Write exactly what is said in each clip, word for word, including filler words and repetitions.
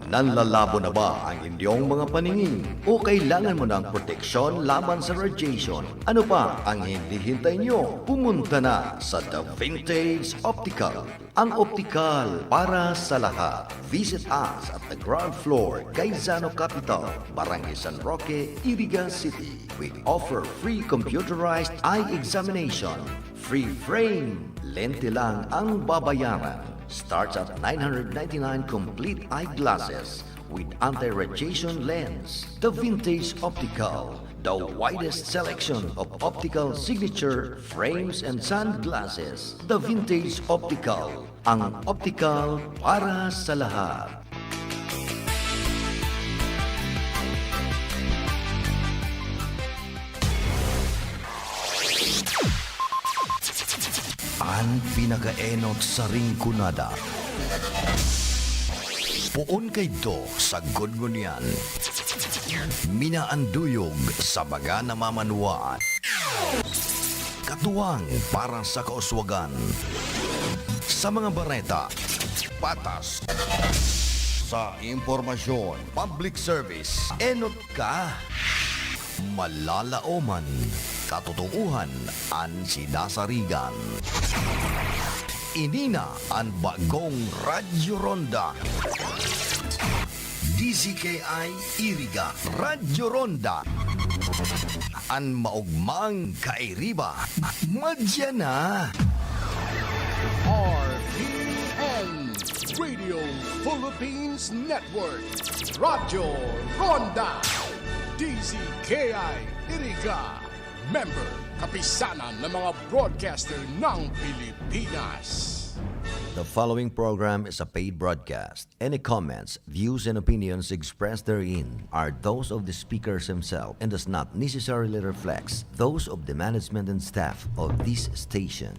Nanlalabo na ba ang inyong mga paningin? O kailangan mo ng proteksyon laban sa radiation? Ano pa ang hinihintay nyo? Pumunta na sa The Vintage Optical, ang optical para sa lahat. Visit us at the ground floor, Gaisano Capital, Barangay San Roque, Iriga City. We offer free computerized eye examination. Free frame, lente lang ang babayaran. Starts at nine hundred ninety-nine complete eyeglasses with anti-radiation lens. The Vintage Optical, the widest selection of optical signature frames and sunglasses. The Vintage Optical, ang optical para sa lahat. An pinakaenot sa Rinconada. Poon kaidto sagkod ngunyan. Minaanduyog sa mga namamanwaan. Katuwang para sa kauswagan. Sa mga bareta, patas. Sa impormasyon, public service, enot ka. Malalaoman, katotoohan an sinasarigan. Ini na an bagong Radyo Ronda. D Z K I Iriga, Radyo Ronda. An maogmang kairiba, madya na. R P N, Radio Philippines Network, Radyo Ronda, D Z K I Iriga, member, kapisanan ng mga broadcaster ng Pilipinas. The following program is a paid broadcast. Any comments, views, and opinions expressed therein are those of the speakers himself and does not necessarily reflect those of the management and staff of this station.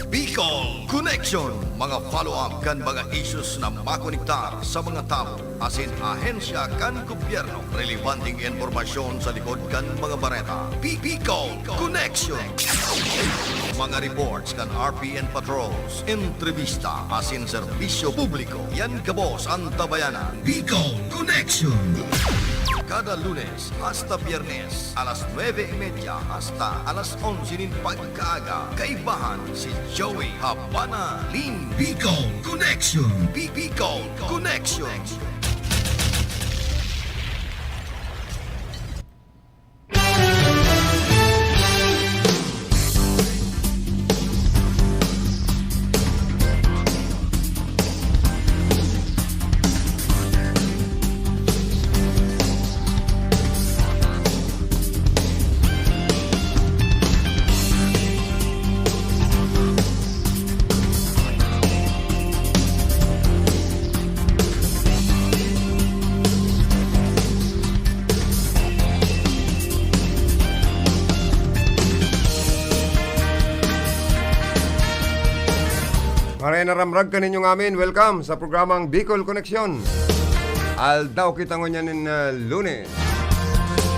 Bicol Connection, mga follow-up kan mga issues na makonektar sa mga tawo asin ahensya kan gobyerno. Relebanteng impormasyon sa likod kan mga bareta. Bi-, Bicol Connection. Mga reports kan R P N patrols, entrevista asin serbisyo publiko. Yan gabos an tabayanan. Bicol Connection. Kada Lunes hasta Biyernes, alas nuebe y media hasta alas onse nin pagkaaga, kaibahan si Joey Habana Lim. Bicol Connection. Bi-, Bicol Connection. Maray na ramrag kaninyo ngamin. Welcome sa programang Bicol Connection. Aldaw kita ngunyan nin, ah, Lunes.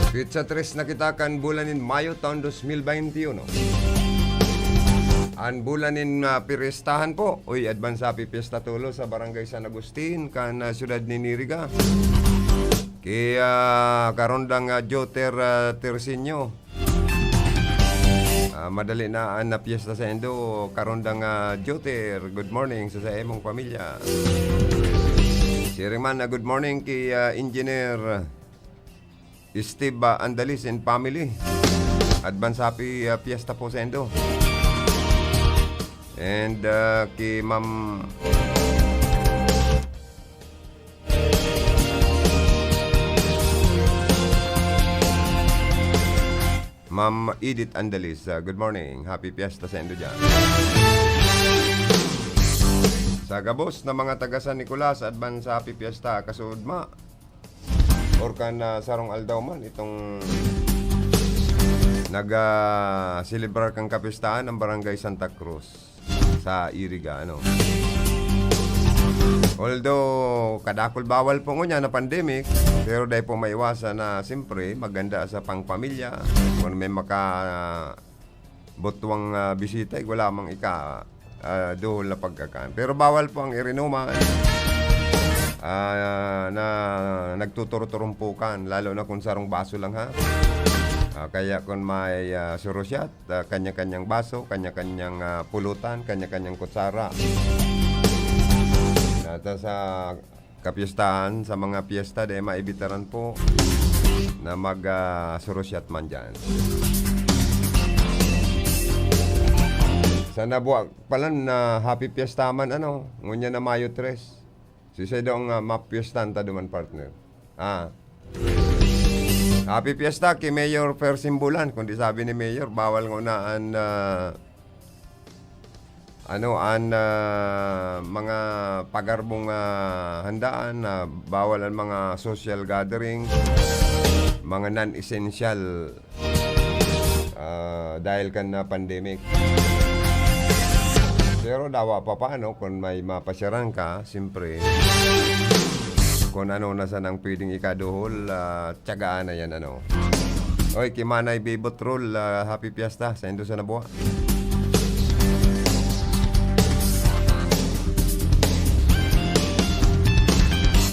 Petsa tres na kita kan bulan nin Mayo, taon dos mil baynte uno. An bulan nin, ah, pirestahan po. Uy, advance happy fiesta tolos sa Barangay San Agustin, kan, ah, siyudad nin Iriga. Ki, ah, Karondang, ah, Joter, ah, Tersinio. Ah, madali na an, ah, piyesta saindo, Karondang, ah, Joter. Good morning sa, sa imong pamilya. Siring man, ah, good morning ki, ah, Engineer Steve, ah, Andalis and family. Advance happy, ah, fiesta po saindo. And, ah, ki Ma'am Ma'am Edith Andalis, ah, good morning. Happy fiesta saindo diyan. Sa gabos na mga taga San Nicolas, advance happy fiesta. Kasuodma, or kan, ah, sarong aldaw man, itong nag, ah, selebrar kan kapistahan ang Barangay Santa Cruz sa Iriga, ano. Although, kadakul bawal po ngunyan na pandemic, pero dai po maiwasan na, siyempre, maganda sa pangpamilya. Kung may maka-, butwang, ah, bisita, eh, wala mang ika-, ah, duhol na pagkakan. Pero bawal po ang irinuman, ah, na nagtuturumpukan, lalo na kung sarong baso lang, ha. Ah, kaya kung may, ah, surusyat, ah, kanya-kanyang baso, kanya-kanyang, ah, pulutan, kanya-kanyang kutsara. At sa kapistahan, sa mga piyesta, de, maibitaran po na mag, ah, surusyat man dyan. Sa nabuwag palan na Happy Fiesta man, ano, ngunyan na Mayo tres. Si Sedo ang, ah, mapiestan ta duman, partner. Ah. Happy Fiesta ki Mayor Persimbulan. Kundi sabi ni Mayor, bawal nguna an, ah, ano, an, ah, mga pagarbong, ah, handaan, na bawal an mga social gathering, mga non-essential, ah, dahil kan, ah, pandemic. Pero dawa pa paano, kung may mapasyaran ka, siyempre, kung ano na sanang pwedeng ikaduhol, ah, tiyagaan na yan, ano. Oy, ki Manay Bebot Rul, ah, Happy Fiesta saindo sa nabuwa.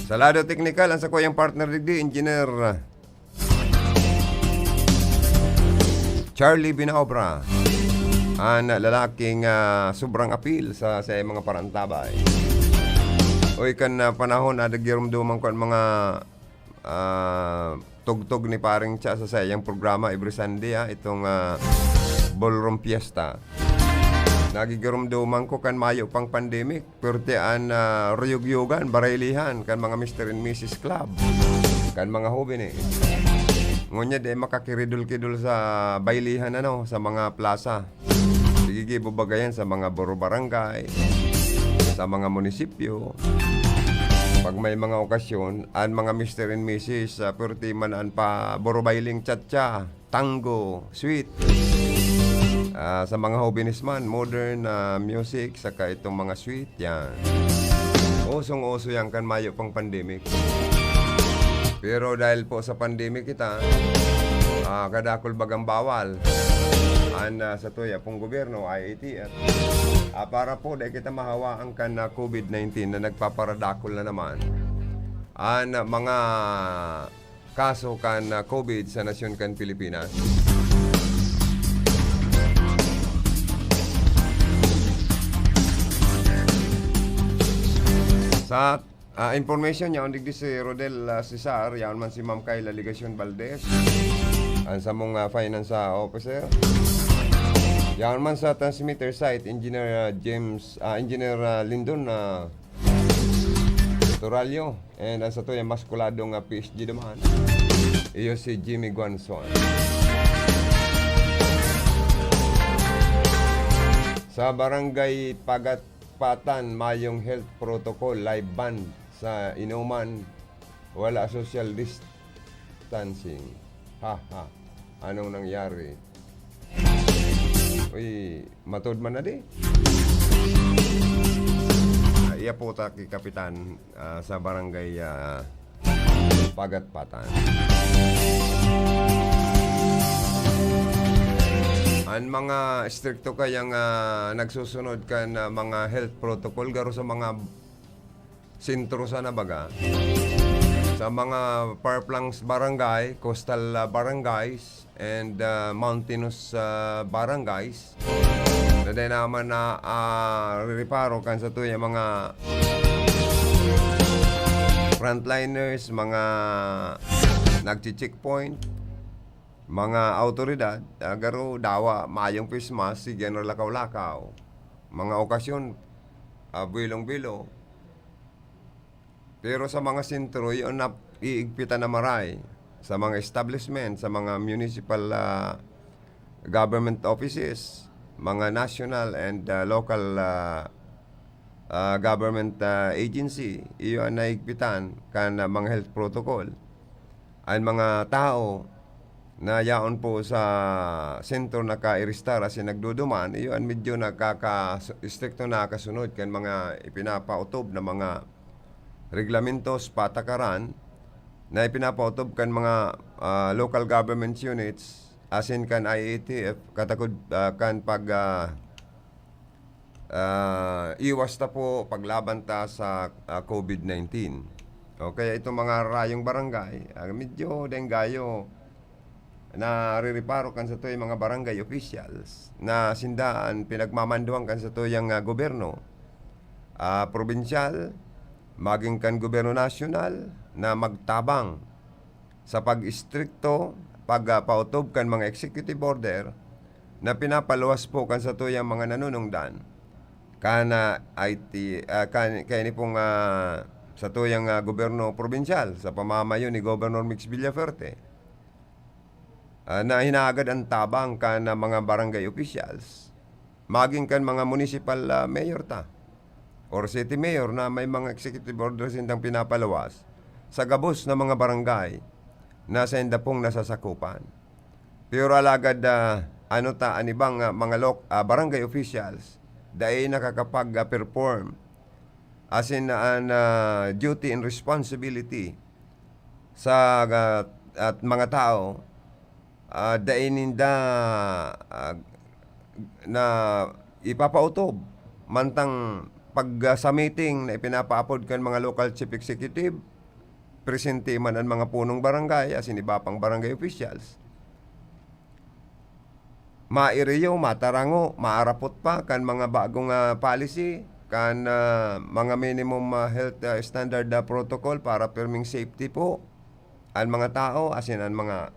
Sa lado teknikal, ang sakuyang partner digdi, Engineer Charlie Binaobra, an lalaking, ah, sobrang apil sa, sa mga parantabay. Oy, kan, ah, panahon na nagirumduman ko an mga, ah, tugtog ni Paring Cha sa saiyang programa every Sunday, ah, itong, ah, Ballroom Fiesta. Nagigirumduman ko kan mayo pang pandemic, pwerte an, ah, ruyog-yugan, baraylihan kan mga Mister and Missus Club, kan mga hobenes. Ngunyan, di makakiridol-kidol sa baylihan, ano, sa mga plaza. Sige, bubagayan sa mga boro barangay, sa mga munisipyo. Pag may mga okasyon, an mga Mister and Missus, ah, pwerte man an pa boro bayling cha-cha, tango, sweet. Ah, sa mga hobenes man, modern, ah, music, saka itong mga sweet, yan. Usong-uso yan kan mayo pang pandemic. Pero dahil po sa pandemic kita, ah, kadakul bagang bawal. An, ah, sa tuya pong gobyerno, I A T F, ah, para po dahil kita mahawaan kan, ah, covid nineteen na nagpaparadakul na naman. An, ah, mga kaso kan, ah, covid sa nasyon kan Pilipinas. Sa, ah, information niya, digdi si Rodel, ah, Cesar, yaon man si Ma'am Kayla Legacion Valdez, ang samong, ah, finance, ah, officer. Yaon man sa transmitter site, Engineer, ah, James, ah, Engineer, ah, Lindon, ah, Toralio. And ang sato yung maskulado nga P S G naman, iyo si Jimmy Guanzon. Sa Barangay Pagatpatan, mayong health protocol, live band sa inuman, wala social distancing. Ha, ha. Anong nangyari? Uy, matod man na di. Ah, iya po ta ki Kapitan, ah, sa barangay, ah, Pagatpatan. Ang mga estrikto kayang, ah, nagsusunod kan, ah, mga health protocol, garo sa mga sentro sana baga. Sa mga far-flung barangay, coastal, ah, barangays, and, ah, mountainous, ah, barangays, na dai naman na, ah, rereparo kan sa tuya mga frontliners, mga nagche-checkpoint, mga awtoridad, ah, garo dawa mayong face mask, sige na lakaw-lakaw. Mga okasyon, ah, buwelong-buwelo. Pero sa mga sentro, yun na iigpitan na maray. Sa mga establishment, sa mga municipal, ah, government offices, mga national and, ah, local, ah, ah, government, ah, agency, iyo ang naigpitan kan, ah, mga health protocol. Ang mga tao, na yaon po sa sentro nakairistar asin nagduduman, iyo an medyo nakaka-, istrikto nakasunod kan mga ipinapautob na mga reglamentos, patakaran na ipinapautob kan mga, ah, local government units asin kan I A T F katakod, ah, kan pag, ah, ah, iwas ta po, paglaban ta sa, ah, COVID nineteen. O kaya itong mga rayong barangay, ah, medyo denggayo narireparo kan satuyang mga barangay officials na sinda an pinagmamanduan kan satuyang, ah, gobyerno, ah, probinsyal, maging kan gobyerno nasyonal na magtabang sa pag-istrikto, pag, ah, pautob kan mga executive order na pinapaluwas po kan satuyang mga nanunungdan. Kan, ah, I T, ah, kan, kaini pong, ah, satuyang, ah, gobyerno probinsyal sa pamamayo ni Governor Mix Villafuerte, ah, na hinahagad an tabang kan, ah, mga barangay officials, maging kan mga municipal, ah, mayor ta or city mayor na may mga executive order sindang pinapaluwas sa gabos na mga barangay na sainda pong nasasakupan. Pero alagad, ah, ano ta, an ibang, ah, mga lok-, ah, barangay officials, dai nakakapag, ah, perform asin an, ah, duty and responsibility sa, ah, at mga tao, ah, dai ninda, ah, na ipapautob. Mantang pag, ah, sa meeting na ipinapaapod kan mga local chief executive, presente man an mga punong barangay asin iba pang barangay officials. Mairiyo, matarango, maarapot pa kan mga bagong, ah, policy, kan, ah, mga minimum, ah, health, ah, standard, ah, protocol para pirming safety po an mga tao asin an mga,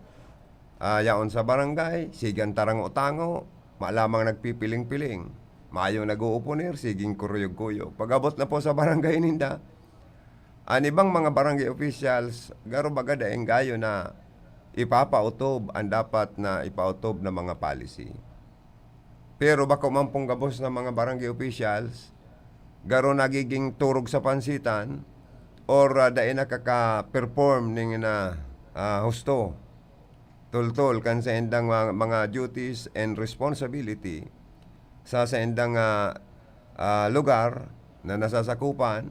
ah, yaon sa barangay, sige an tarango-tango, mayo lamang nagpipiling-piling, mayong nag-uuponer, siging kuruyog-kuyog. Pag-abot na po sa barangay ninda, an ibang mga barangay officials, garo baga daing gayo na ipapautob an dapat na ipautob na mga policy. Pero bako man pong gabos na mga barangay officials, garo nagiging turog sa pansitan or, ah, dai nakaka-perform ning na, ah, husto, tultol kan saindang mga, mga duties and responsibility sa saindang, ah, ah, lugar na nasasakupan,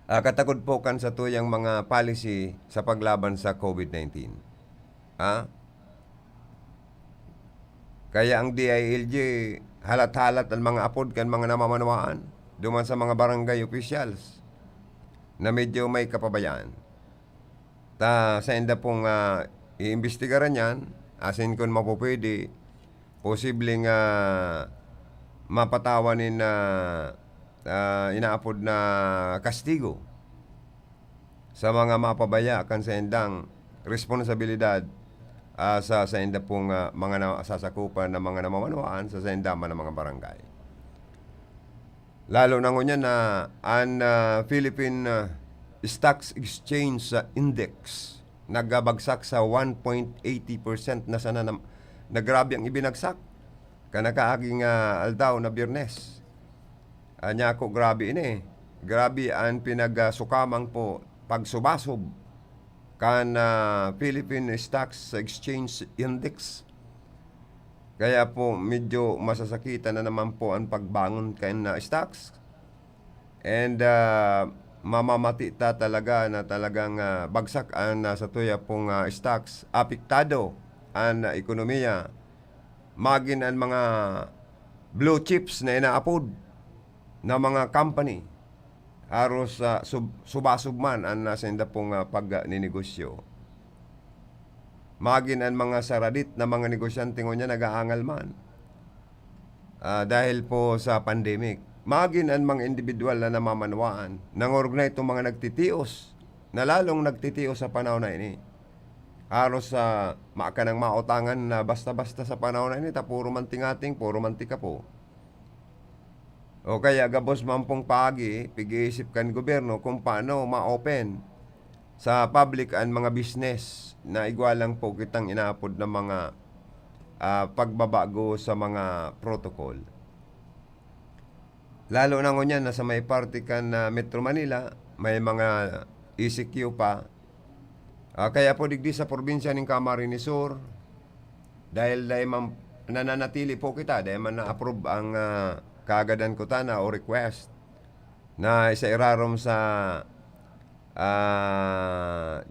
ah, katakod po kan satuyang mga policy sa paglaban sa COVID nineteen. Ha? Kaya ang D I L G, halat-halat an mga apod kan mga namamanwaan duman sa mga barangay officials na medyo may kapabayaan. Ta sainda pong, ah, iimbestigaran yan, asin kun mapupwede, posibleng, ah, mapatawan nin, ah, ah, inaapod na kastigo sa mga mapabaya kan saindang responsabilidad, ah, sa sainda pong, ah, mga nasasakupan na mga namamanwaan sa sainda man na mga barangay. Lalo na ngunyan na an, ah, Philippine, ah, Stocks Exchange, ah, Index nagbagsak sa one point eighty percent na sana nam-, na grabe ang ibinagsak kan nakaaging, ah, aldaw na Biyernes. Anya ako, grabe ini. Grabe an pinagsukamang po, pagsubasob kan, ah, Philippine Stocks Exchange Index. Kaya po, medyo masasakitan na naman po an pagbangon kan, ah, stocks. And, ah, mamamati ta talaga na talagang, ah, bagsak an, ah, satuya pong, ah, stocks. Apektado an, ah, ekonomiya. Magin an mga blue chips na inaapod na mga company, aros sa sub-, subasob man an nasa inda pong, ah, pagninegosyo. Magin an mga saradit na mga negosyante ngunyan nag-aangal man, ah, dahil po sa pandemic. Magin an mga indibidwal na namamanwaan, nangorog na itong mga nagtitios, na lalong nagtitios sa panahon na ini. Aros sa ma-, kanang mautangan na basta-basta sa panahon na ini, ta puro man tingating, puro man tikapo. O kaya gabos man pong paagi, pig-iisip kan gobyerno kung paano ma-open sa public an mga business na igwa lang po kitang inaapod na mga, ah, pagbabago sa mga protocol. Lalo na ngunyan na sa may parte kan, ah, Metro Manila, may mga E C Q pa Ah, kaya po digdi sa probinsya nin Camarines Sur, dahil, dahil man nananatili po kita, dahil man na-approve ang, ah, kaagadan ko tana o request na isa irarom sa, ah,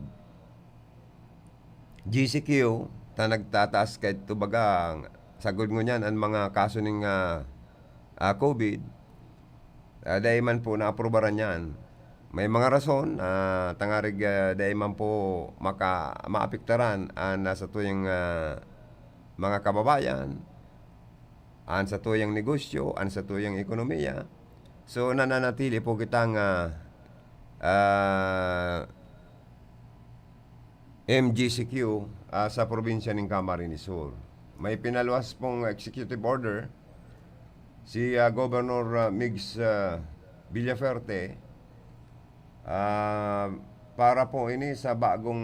G C Q, ta nagtataas kaidto baga, sagkod ngunyan an mga kaso ning, ah, ah, COVID, ah, dai man po naaprubaran yan. May mga rason, ah, tangarig, ah, dai man po maka-, maapektaran an, ah, satuyang, ah, mga kababayan, an satuyang negosyo, an satuyang ekonomiya. So, nananatili po kitang, ah, ah, M G C Q, ah, sa probinsya nin Camarines Sur. May pinaluwas pong executive order si, ah, Governor, ah, Migs, ah, Villafuerte, ah, para po ini sa bagong,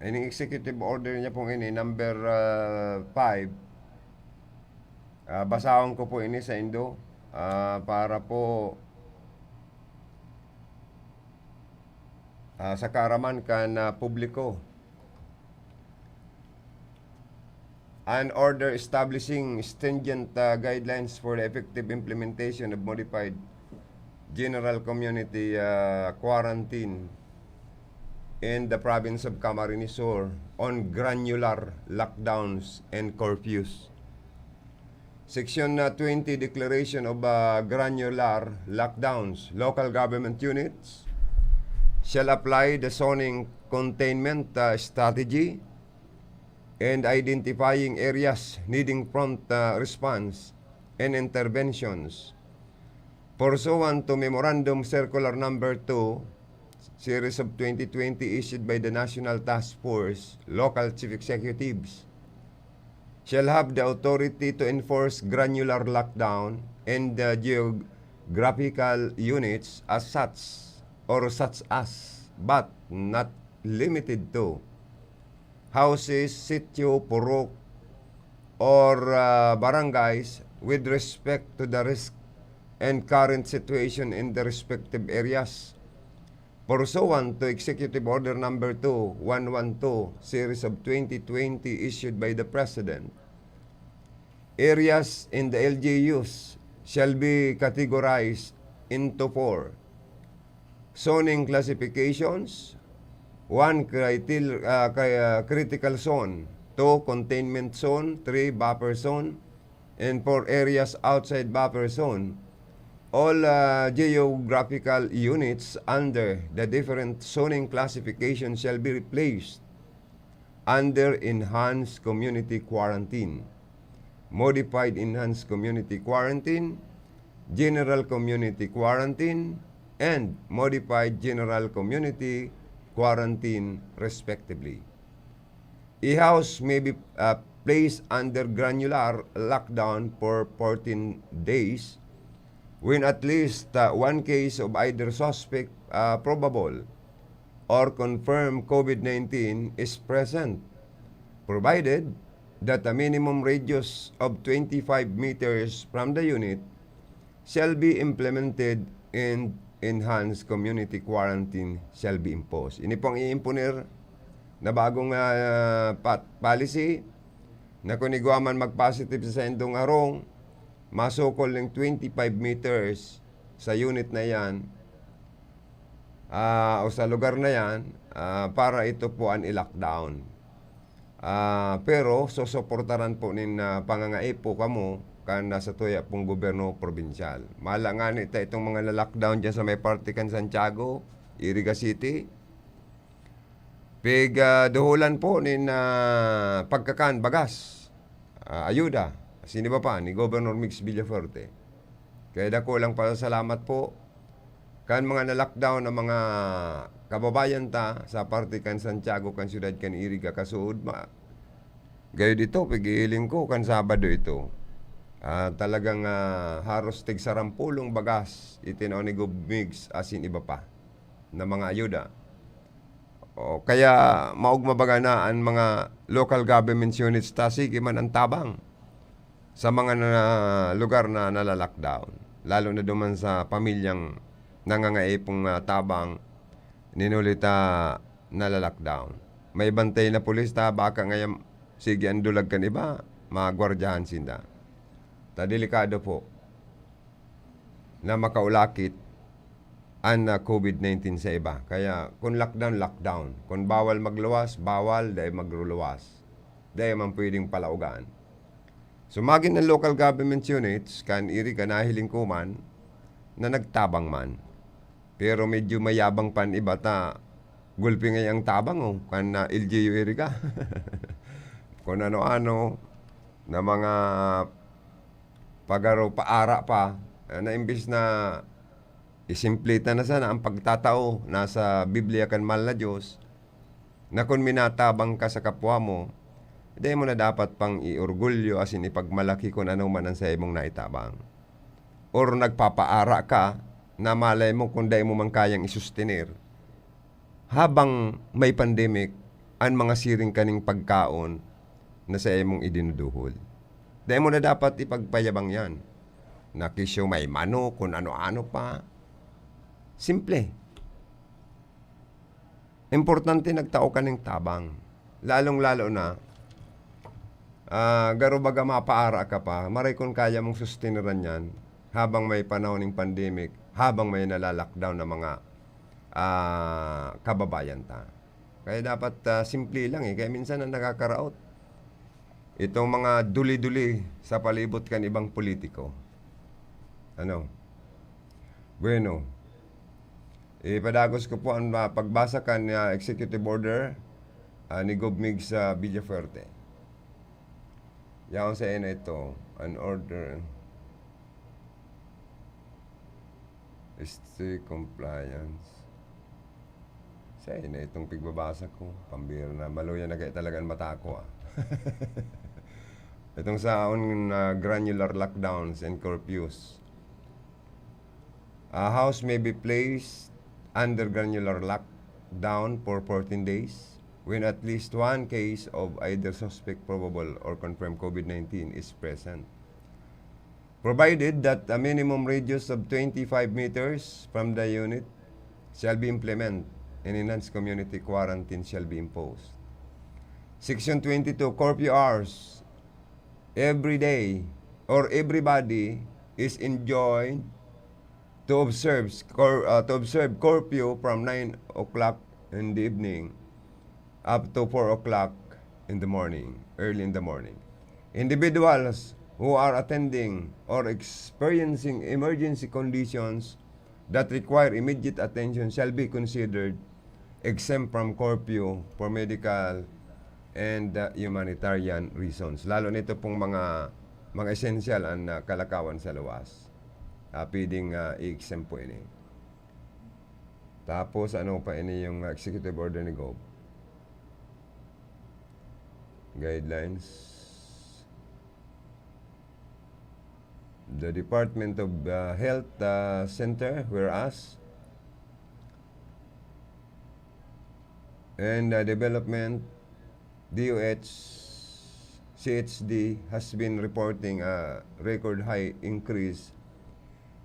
ining executive order niya pong ini, number, ah, five. Ah, basahon ko po ini saindo, ah, para po, ah, sa kaaraman kan, ah, publiko. An order establishing stringent, ah, guidelines for the effective implementation of modified general community, ah, quarantine in the province of Camarines Sur on granular lockdowns and curfews. Section, uh, twenty, declaration of, uh, granular lockdowns. Local government units shall apply the zoning containment, uh, strategy and identifying areas needing prompt, uh, response and interventions. Pursuant to Memorandum Circular Number Two, Series of twenty twenty, issued by the National Task Force, local chief executives shall have the authority to enforce granular lockdown in the geographical units as such or such as, but not limited to, houses, sitio, purok, or, ah, barangays with respect to the risk and current situation in the respective areas. Pursuant to Executive Order Number Two, one one two, Series of twenty twenty, issued by the President, areas in the L G Us shall be categorized into four zoning classifications: one, critil-, ah, cri-, ah, critical zone; two, containment zone; three, buffer zone; and four, areas outside buffer zone. All, ah, geographical units under the different zoning classification shall be replaced under enhanced community quarantine, modified enhanced community quarantine, general community quarantine, and modified general community quarantine, respectively. A house may be, uh, placed under granular lockdown for fourteen days when at least, uh, one case of either suspect, uh, probable, or confirmed COVID nineteen is present, provided that a minimum radius of twenty-five meters from the unit shall be implemented and enhanced community quarantine shall be imposed. Ini pong iimponer na bagong, ah, pat-, policy na kun igwa man mag-positive sa saindong harong, masukol ning twenty-five meters sa unit na iyan, ah, o sa lugar na iyan, ah, para ito po an i-lockdown. Ah, pero susuportaran po nin, ah, pangangaipo kamo kan, ah, satuya pong gobyerno probinsyal. Mahala ngani ta itong mga la-lockdown diyan sa may parte kan Santiago, Iriga City. Pig, ah, duhulan po nin, ah, pagkakan, bagas, ah, ayuda, asin iba pa, ni Governor Migs Villafuerte. Kaya dakulang pasasalamat po kan mga na-lockdown na mga kababayan ta sa parte kan Santiago, kan siyudad kan Iriga, kasuod ma-, gayod ito, pighihiling ko, kan Sabado ito. Ah, talagang, ah, haros tig sarampulong bagas itinao ni Gov Migs asin iba pa na mga ayuda. O, kaya maogma baga na an mga local government units ta sige man an tabang sa mga na, lugar na nala-lockdown, lalo na duman sa pamilyang nangangaipo nin, ah, tabang Nin huli ta nala-lockdown. May bantay na pulis ta, baka ngayon sige an dulag kan iba, magwardiyahan sinda. Ta delikado po na makaulakit an, ah, covid nineteen sa iba. Kaya kun lockdown, lockdown. Kun bawal magluwas, bawal, dai magluluwas. Dai man pwedeng palaugan. So, magin an local government units, kan iri ka nahiling ko man, na nagtabang man. Pero medyo mayabang pa an iba ta, gulpi ngaya an tabang, oh, kan na L G U iri ka. Kun ano-ano na mga pagaro paara pa, ah, na imbis na isimple ta na sana ang pagtatao, nasa Biblia kan mahal na Diyos, na kun minatabang ka sa kapwa mo, dai mo na dapat pang iorgulyo asin ipagmalaki kun ano man an saimong naitabang. Or nagpapaara ka na malay mo kun dai mo man kayang isustener. Habang may pandemic, an mga siring kaning pagkaon na saimong idinuduhol, dai mo na dapat ipagpayabang yan. Na kesyo may manok, kun ano-ano pa. Simple. Importante nagtao ka ning tabang. Lalong-lalo na, ah, garo baga mapaara ka pa, maray kun kaya mong susteneran yan habang may panahon ning pandemic, habang may nala-lockdown na mga, ah, kababayan ta. Kaya dapat, ah, simple lang, eh. Kaya minsan ang nakakaraot, itong mga duli-duli sa palibot kan ibang politiko. Ano? Bueno, ipadagos ko po ang, ah, pagbasa kan, ah, executive order, ah, ni Gov Migs, ah, Villafuerte. Yaon sa ina ito, an order, strict compliance. Sa ina itong pigbabasa ko, pambira na, maluya na kaya talaga ang mata ko, ah. Itong sa on, ah, granular lockdowns and curfews. A house may be placed under granular lockdown for fourteen days when at least one case of either suspect, probable, or confirmed covid nineteen is present, provided that a minimum radius of twenty-five meters from the unit shall be implemented and enhanced community quarantine shall be imposed. Section twenty-two, curfew hours. Every day or everybody is enjoined to observe cur-, uh, to observe curfew from nine o'clock in the evening up to four o'clock in the morning, early in the morning. Individuals who are attending or experiencing emergency conditions that require immediate attention shall be considered exempt from curfew for medical and, uh, humanitarian reasons. Lalo nito pong mga, mga esensyal ang, uh, kalakawan sa luwas. Ah, pwedeng, ah, i-exempt po ini. Tapos, ano pa ini yung executive order ni Gov? Guidelines. The Department of, uh, Health, uh, Center, whereas, and, uh, Development, D O H, C H D, has been reporting a record high increase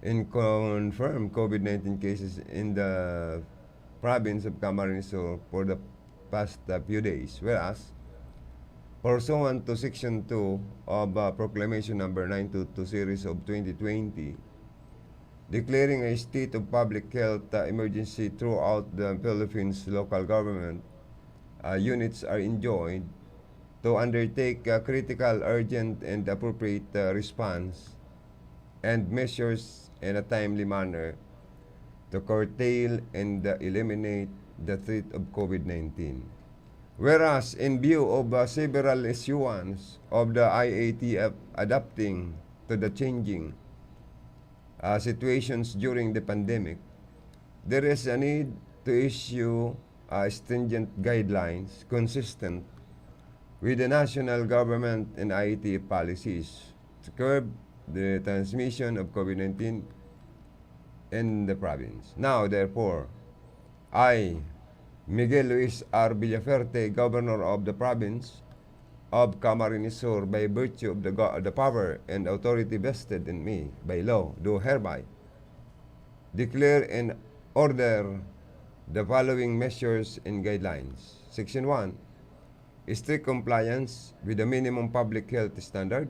in confirmed covid nineteen cases in the province of Camarines Sur for the past, uh, few days. Whereas, pursuant to Section two of, uh, Proclamation Number nine two two Series of twenty twenty, declaring a state of public health, uh, emergency throughout the Philippines, local government, uh, units are enjoined to undertake a critical, urgent, and appropriate, uh, response and measures in a timely manner to curtail and, uh, eliminate the threat of covid nineteen. Whereas, in view of, uh, several issuance of the I A T F adapting to the changing, uh, situations during the pandemic, there is a need to issue, uh, stringent guidelines consistent with the national government and I A T F policies to curb the transmission of covid nineteen in the province. Now, therefore, I, Miguel Luis R. Villafuerte, Governor of the Province of Camarines Sur, by virtue of the go-, the power and authority vested in me by law, do hereby declare and order the following measures and guidelines. Section one, strict compliance with the minimum public health standard.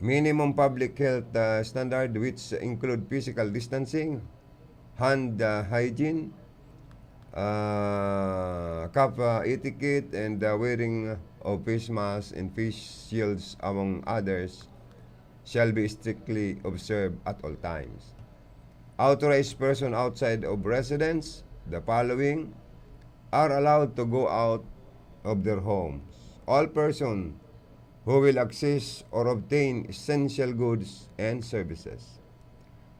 Minimum public health, uh, standard, which include physical distancing, hand, uh, hygiene, uh, CAPA etiquette, and, uh, wearing of face masks and face shields, among others, shall be strictly observed at all times. Authorized person outside of residence, the following are allowed to go out of their homes. All person who will access or obtain essential goods and services.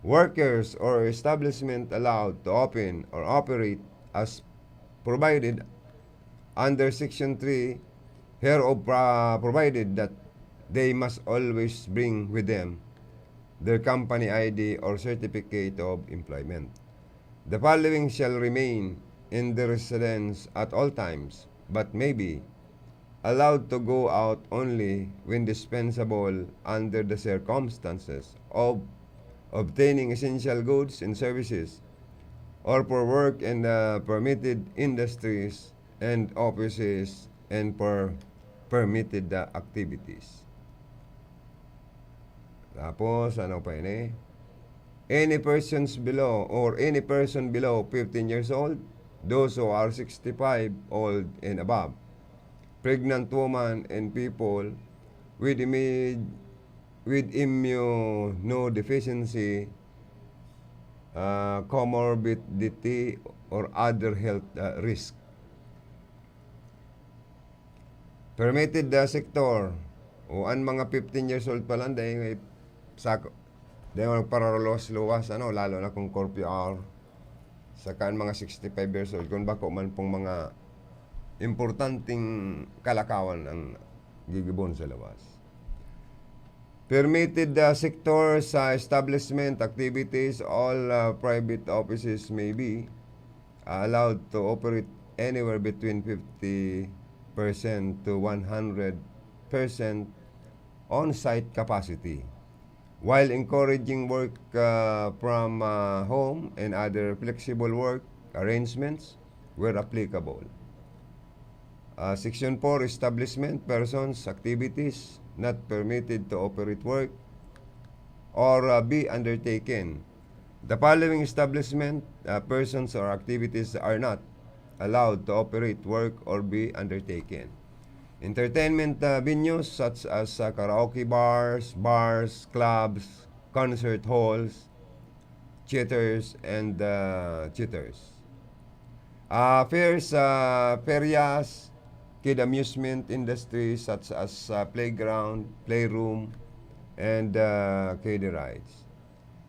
Workers or establishment allowed to open or operate as provided under Section three hereof, pra-, provided that they must always bring with them their company I D or certificate of employment. The following shall remain in the residence at all times, but may be allowed to go out only when dispensable under the circumstances of obtaining essential goods and services, or for work in the permitted industries and offices, and for permitted, uh, activities. Tapos, ano pa ini? Any persons below or any person below fifteen years old, those who are sixty-five old and above, pregnant woman and people with immu-, with immunodeficiency, uh, comorbidity, or other health, uh, risk. Permitted, ah, sector, o an mga fifteen years old pa lang, dai, sa, dai magparaluwas-luwas, ano, lalo na kung curfew hour. Saka an mga sixty-five years old, kung bako man pong mga importanteng kalakawan ang gigibohon sa lawas. Permitted, ah, sector sa establishment, activities, all, ah, private offices may be, ah, allowed to operate anywhere between fifty percent to one hundred percent on-site capacity, while encouraging work, ah, from, ah, home and other flexible work arrangements where applicable. Ah, Section four, establishment, persons, activities not permitted to operate work or, ah, be undertaken. The following establishment, ah, persons or activities are not allowed to operate, work, or be undertaken. Entertainment, ah, venues such as, ah, karaoke bars, bars, clubs, concert halls, theaters, and, ah, theaters. Ah, fairs, ah, ferias, kid amusement industries such as, ah, playground, playroom, and, ah, kiddie rides.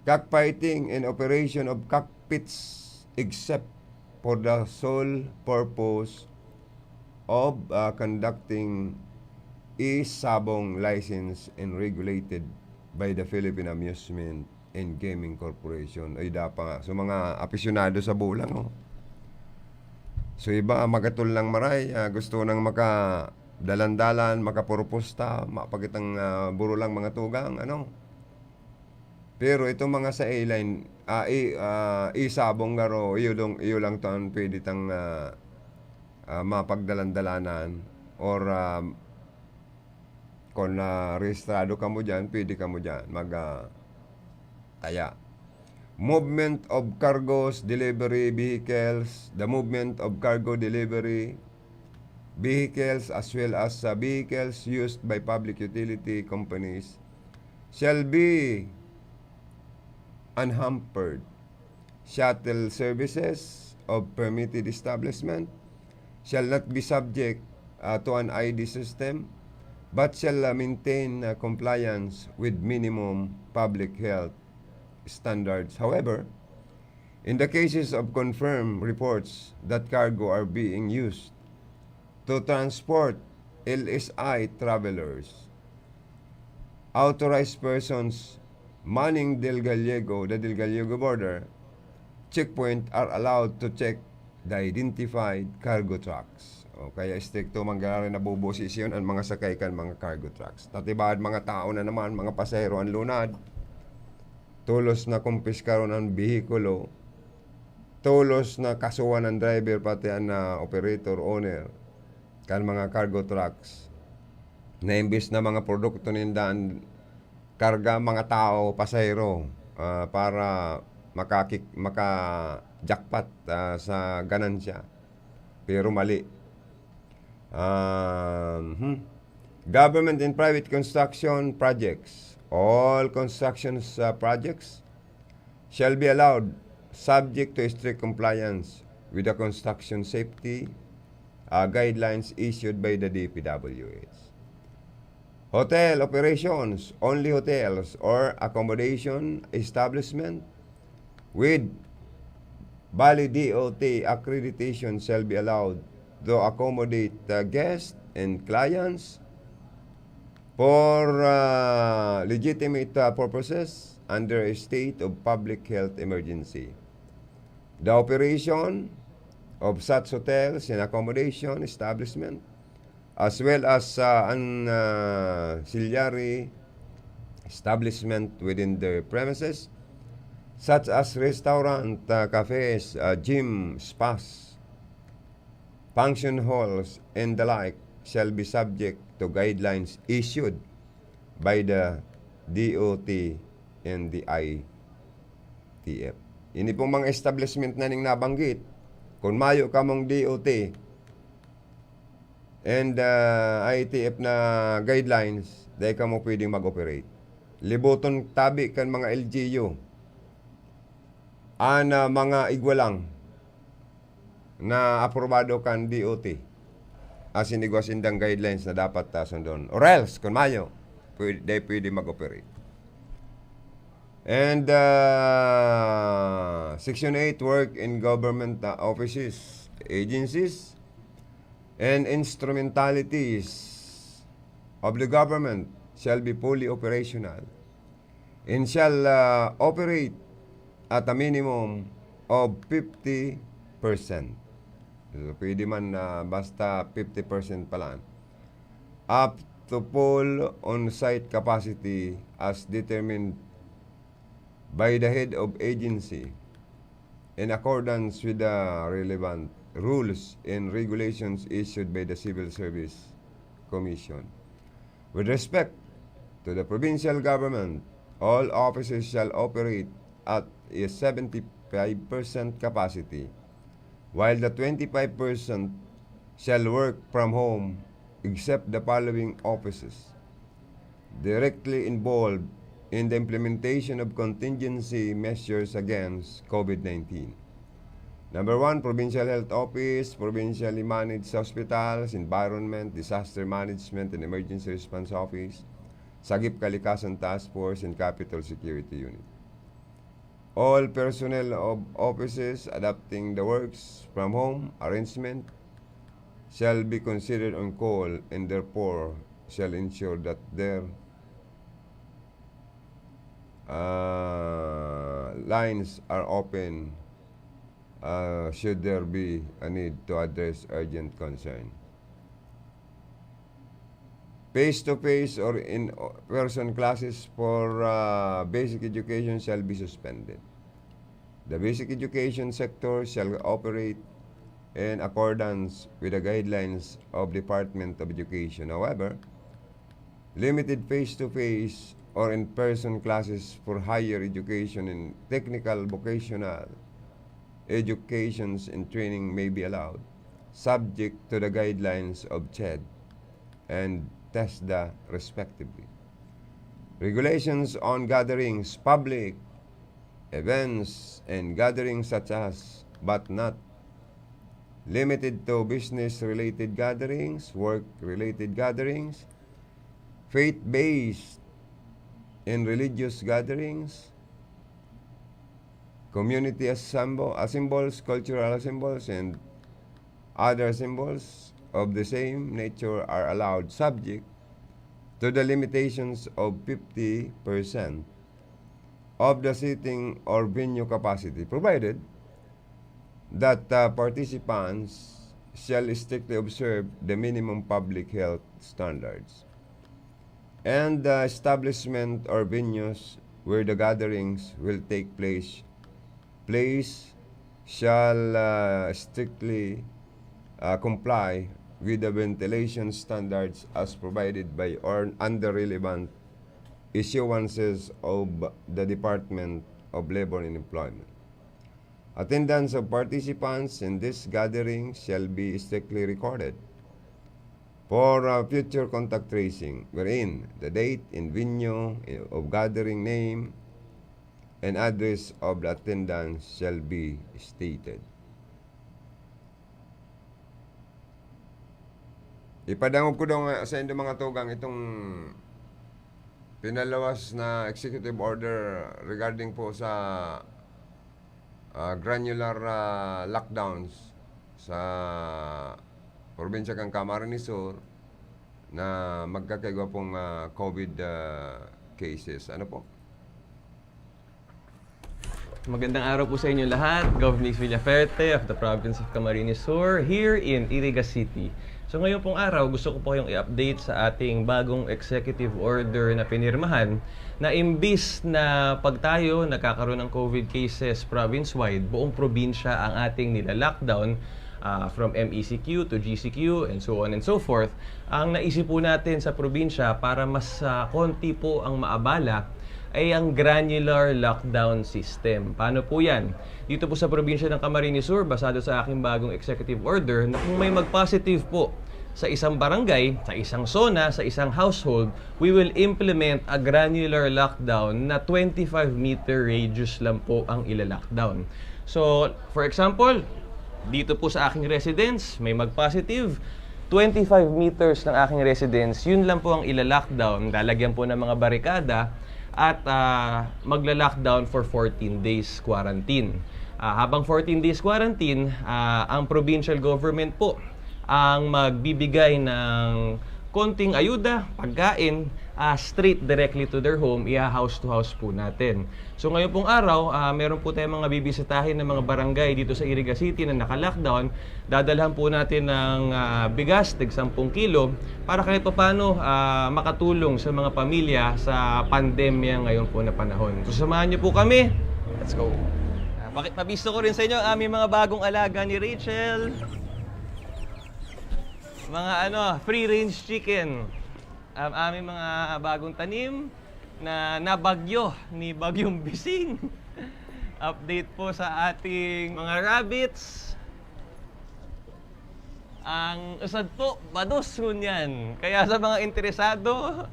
Cockfighting and operation of cockpits except for the sole purpose of, ah, conducting e-sabong license and regulated by the Philippine Amusement and Gaming Corporation. Ay, dapa nga. So, mga aficionado sa bulang, oh. So, iba, magatol lang maray, ah, gusto nang makadalan-dalan, makaproposta, mapakitang, ah, buro lang mga tugang, ano. Pero itong mga sa A-line, ah, i-, ah, e-sabong garo, iyo dong, iyo lang to ang pwede tang, ah, ah, mapagdalan-dalanan or, ah, kung na rehistrado kamo diyan, pwede kamo diyan mag, ah, taya. Movement of cargos, delivery vehicles, the movement of cargo delivery vehicles as well as, ah, vehicles used by public utility companies shall be unhampered. Shuttle services of permitted establishment shall not be subject, uh, to an I D system, but shall, uh, maintain, uh, compliance with minimum public health standards. However, in the cases of confirmed reports that cargo are being used to transport L S I travelers, authorized persons manning Del Gallego, the Del Gallego border checkpoint are allowed to check the identified cargo trucks. O, kaya estrikto man giraray nabubusi siyon an mga sakay kan mga cargo trucks. Tatibaad mga tao na naman, mga pasahero an lunad. Tolos na kumpiskaron an behikulo tolos na kasuhan ang driver, pati an, ah, operator, owner kan mga cargo trucks, na imbis na mga produkto ninda an karga, mga tao, pasahero, ah, para makakik-, maka-jackpot, ah, sa ganansya. Pero mali. Um, hmm. Government and private construction projects. All constructions, uh, projects shall be allowed subject to strict compliance with the construction safety, uh, guidelines issued by the D P W H. Hotel operations, only hotels or accommodation establishment with valid D O T accreditation shall be allowed to accommodate the guests and clients for, uh, legitimate, uh, purposes under a state of public health emergency. The operation of such hotels and accommodation establishment, as well as, uh, an, uh, ancillary establishment within their premises, such as restaurant, uh, cafes, uh, gym, spas, function halls, and the like, shall be subject to guidelines issued by the D O T and the I T F. Ini pong mga establishment na ning nabanggit, kung mayo kamong D O T and, ah, I T F na guidelines, dai kamo pwedeng mag-operate. Liboton tabi kan mga L G U an, ah, mga igwa lang na aprobado kan D O T. Asin igwa sindang guidelines na dapat, ah, sundon. Or else, kun mayo, pwede, dai pwede mag-operate. And, ah, Section eight, work in government, ah, offices, agencies, and instrumentalities of the government shall be fully operational and shall, ah, operate at a minimum of fifty percent. So, pwede man na basta fifty percent pa lang. Up to full on-site capacity as determined by the head of agency in accordance with the relevant rules and regulations issued by the Civil Service Commission. With respect to the provincial government, all offices shall operate at a seventy-five percent capacity, while the twenty-five percent shall work from home, except the following offices directly involved in the implementation of contingency measures against COVID nineteen. Number one, Provincial Health Office, provincially managed hospitals, environment, disaster management, and emergency response office, Sagip Kalikasan Task Force, and Capital Security Unit. All personnel of offices adopting the works from home arrangement shall be considered on call and therefore shall ensure that their, uh, lines are open, uh, should there be a need to address urgent concern. Face-to-face or in-person classes for, uh, basic education shall be suspended. The basic education sector shall operate in accordance with the guidelines of Department of Education. However, limited face-to-face or in-person classes for higher education and technical vocational educations and training may be allowed, subject to the guidelines of CHED and TESDA respectively. Regulations on gatherings, public events, and gatherings such as, but not limited to, business-related gatherings, work-related gatherings, faith-based and religious gatherings, community assemble-, assembles, cultural assembles, and other assembles of the same nature are allowed subject to the limitations of fifty percent of the seating or venue capacity, provided that, uh, participants shall strictly observe the minimum public health standards. And the establishment or venues where the gatherings will take place, place shall, uh, strictly, uh, comply with the ventilation standards as provided by or under relevant issuances of the Department of Labor and Employment. Attendance of participants in this gathering shall be strictly recorded for, uh, future contact tracing, wherein the date and venue of gathering, name and address of the attendance shall be stated. Ipadangog ko daw nga sa indo mga tugang itong pinalawas na executive order regarding po sa, ah, granular, ah, lockdowns sa probinsya kan Camarines Sur na magkakaigwa pong, ah, COVID, ah, cases. Ano po? Magandang araw po sa inyo lahat. Gov Mix Villaferte of the province of Camarines Sur, here in Iriga City. So, ngayon pong araw, gusto ko po kayong i-update sa ating bagong executive order na pinirmahan, na imbis na pag tayo nagkakaroon ng COVID cases province-wide, buong probinsya ang ating nila-lockdown, ah, from M E C Q to G C Q and so on and so forth. Ang naisip po natin sa probinsya para mas, ah, konti po ang maabala ay ang granular lockdown system. Paano po yan? Dito po sa probinsya ng Camarines Sur, basado sa aking bagong executive order, na kung may mag-positive po sa isang barangay, sa isang zona, sa isang household, we will implement a granular lockdown na twenty-five meter radius lang po ang ila-lockdown. So, for example, dito po sa aking residence, may mag-positive, twenty-five meters ng aking residence, yun lang po ang ila-lockdown. Lalagyan po ng mga barikada at, ah, magla-lockdown for fourteen days quarantine. Ah, habang fourteen days quarantine, ah, ang provincial government po ang magbibigay ng konting ayuda, pagkain, ah, straight directly to their home, iha-house to house po natin. So, ngayon pong araw, ah, meron po tayong mga bibisitahin ng mga barangay dito sa Iriga City na naka-lockdown. Dadalhan po natin ng, ah, bigas, tig sampung kilo, para kahit papaano, ah, makatulong sa mga pamilya sa pandemya ngayon po na panahon. So, samahan niyo po kami. Let's go. Ah, bakit mabisto ko rin sa inyo, aming mga bagong alaga ni Rachel. Mga ano, free-range chicken. Ang aming mga bagong tanim na nabagyo ni Bagyong Bising. Update po sa ating mga rabbits. Ang usad po, bados ngunyan. Kaya sa mga interesado,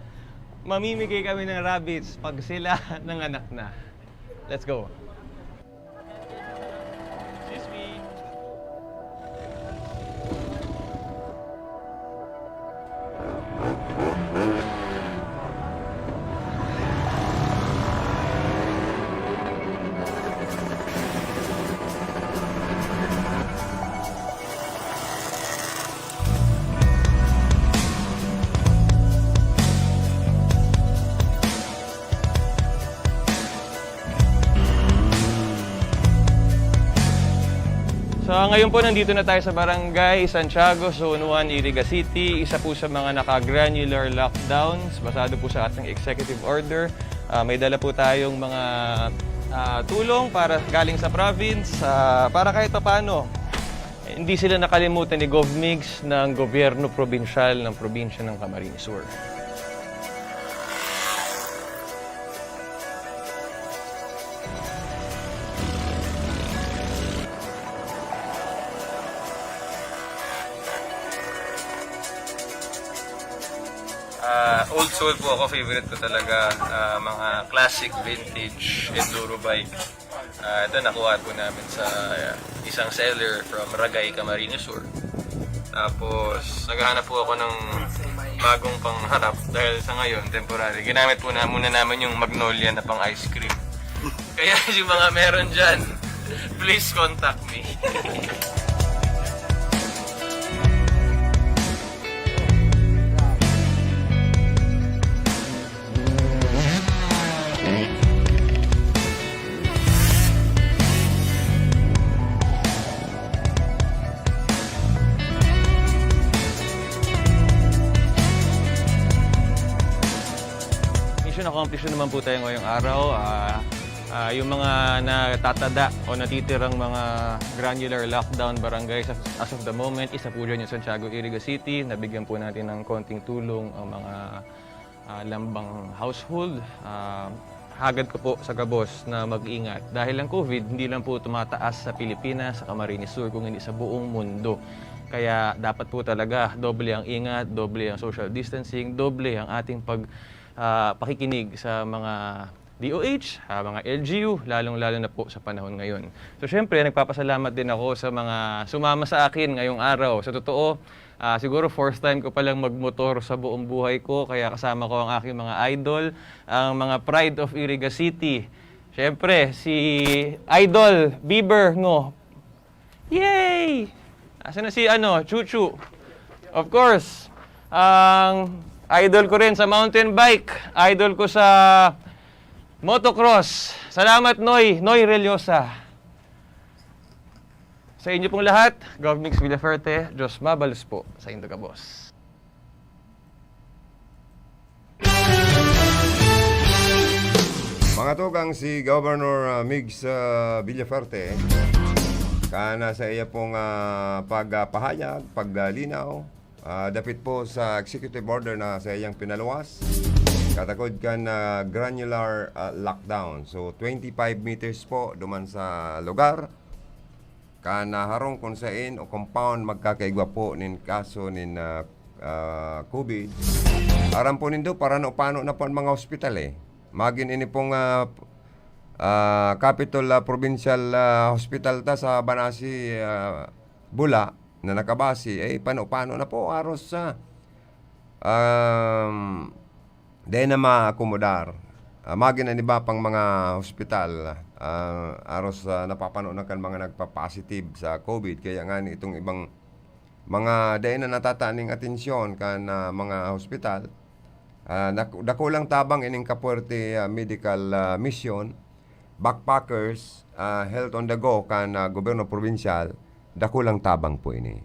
mamimigay kami ng rabbits pag sila nanganak na. Let's go. Excuse me. So, ngayon po, nandito na tayo sa Barangay Santiago, Zone one, Iriga City. Isa po sa mga naka-granular lockdowns, basado po sa ating executive order. Ah, may dala po tayong mga, ah, tulong para galing sa province, ah, para kahit papaano, hindi sila nakalimutan ni Gov Migs ng gobyerno probinsyal ng probinsya ng Camarines Sur. Ah, old soul po ako, favorite ko talaga, ah, mga classic vintage enduro bike. Ah, ito, nakuha po namin sa, ah, isang seller from Ragay, Camarines Sur. Tapos, naghahanap po ako ng bagong pangharap dahil sa ngayon, temporary. Ginamit po na, muna namin yung Magnolia na pang ice cream. Kaya yung mga meron dyan, please contact me. Mission accomplished na naman po tayo ngayong araw. Ah, Ah, yung mga natatada o natitirang mga granular lockdown barangay sa, as of the moment, isa po dyan yung Santiago, Iriga City. Nabigyan po natin ng konting tulong ang mga, ah, lambang household. Ah, hagad ko po sa gabos na mag-ingat. Dahil ang COVID, hindi lang po tumataas sa Pilipinas, sa Camarines Sur, kung hindi sa buong mundo. Kaya dapat po talaga doble ang ingat, doble ang social distancing, doble ang ating pag, ah, pakikinig sa mga D O H, ah, mga L G U, lalong-lalo na po sa panahon ngayon. So, syempre, nagpapasalamat din ako sa mga sumama sa akin ngayong araw. Sa totoo, ah, siguro fourth time ko palang magmotor sa buong buhay ko, kaya kasama ko ang aking mga idol, ang mga Pride of Iriga City. Syempre, si Idol Bieber Ngo. Yay! Asa na si, ano, Chuchu? Of course, ang idol ko rin sa mountain bike, idol ko sa motocross. Salamat, Noy. Noy Reliosa. Sa inyo pong lahat, Gov Mix Villaferte, Diyos mabalos po sa indo gabos. Mga tugang, si Governor, ah, Migs, ah, Villaferte, kan sa iya pong, ah, pagpahayag, paglinaw, ah, dapit po sa executive order na sa iyang pinaluwas, katakod kan, ah, granular, ah, lockdown. So, twenty-five meters po duman sa lugar, kan harong kun sain o compound magkakaigwa po nin kaso nin, ah, ah, COVID. Aram po nindo, parano-pano na po an mga hospital, eh. Magin ini pong, ah, ah, Capital, ah, Provincial, ah, Hospital ta sa Banasi, ah, Bula, na nakabasi, eh, pano-pano na po, aros sa, um, dai na maakomodar. Ah, magin an iba pang mga hospital, ah, aros sa napapano na kan mga nagpa-positive sa COVID. Kaya ngani itong ibang mga dai na natataning atensyon kan, ah, mga hospital, ah, nak-, dakulang tabang ining Kapuerte, ah, Medical, ah, Mission, Backpackers, ah, Health on the Go kan, ah, gobyerno probinsyal, dakulang tabang po ini.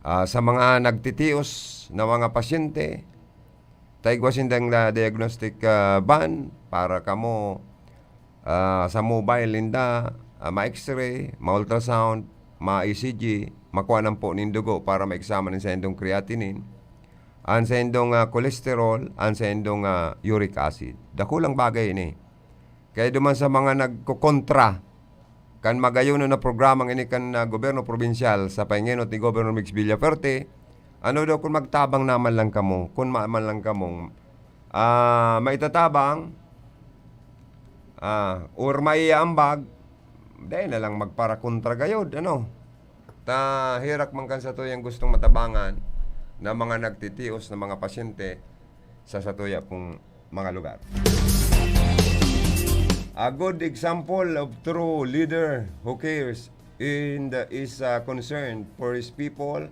Ah, sa mga nagtitios na mga pasyente, ta igwa sindang na diagnostic, ah, van para kamo, ah, sa mobile ninda, ah, ma-X-ray, ma-ultrasound, ma-E C G, makua an ampo nin dugo para ma-examine an saindong creatinine, an saindong, ah, cholesterol, an saindong, ah, uric acid. Dakulang bagay ini. Kaya duman sa mga nagkokontra kan magayonon na programang ini kan, ah, gobyerno probinsyal sa pahingenot ni Governor Migs Villaferte, ano daw kun magtabang naman lang kamo, kun ma-, man lang kamong, ah, maitatabang, ah, or maiaambag, dai na lang magparakontra gayod, ano? Ta herak man kan satuyang gustong matabangan na mga nagtitios na mga pasyente sa satuya pong mga lugar. A good example of true leader who cares and is, uh, concerned for his people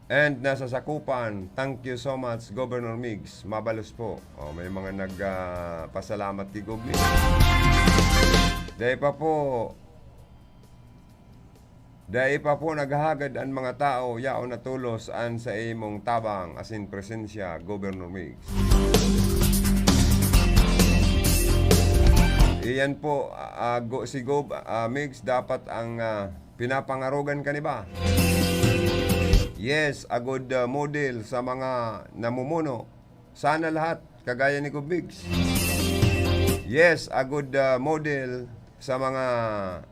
and nasasakupan. Thank you so much, Governor Migs. Mabalos po. Oh, may mga nag, ah, pasalamat kay Gov Migs. Dai pa po, dai pa po naghahagad an mga tawo yaon na tolos an sa imong tabang asin presensya, Governor Migs. Iyan po, ah, go, si Gov, ah, Migs, dapat ang, ah, pinapangarogan ka, di ba? Yes, a good, ah, model sa mga namumuno. Sana lahat kagaya ni Gov Migs. Yes, a good, ah, model sa mga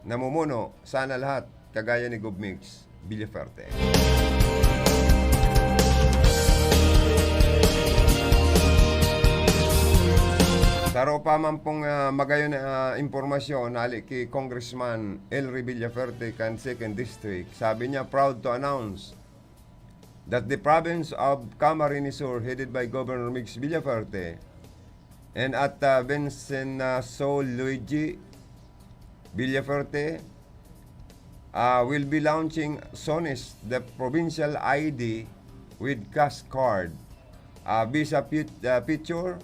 namumuno. Sana lahat kagaya ni Gov Migs Villaferte. Saro pa man pong, ah, magayon na, ah, impormasyon hali ki Congressman Elry Villaferte kan Second District. Sabi niya, proud to announce that the province of Camarines Sur, headed by Governor Migs Villaferte, and at, uh, Vincenzo Luigi Villaferte, uh, will be launching Sonis, the provincial I D with cash card, uh, visa pit-, uh, picture,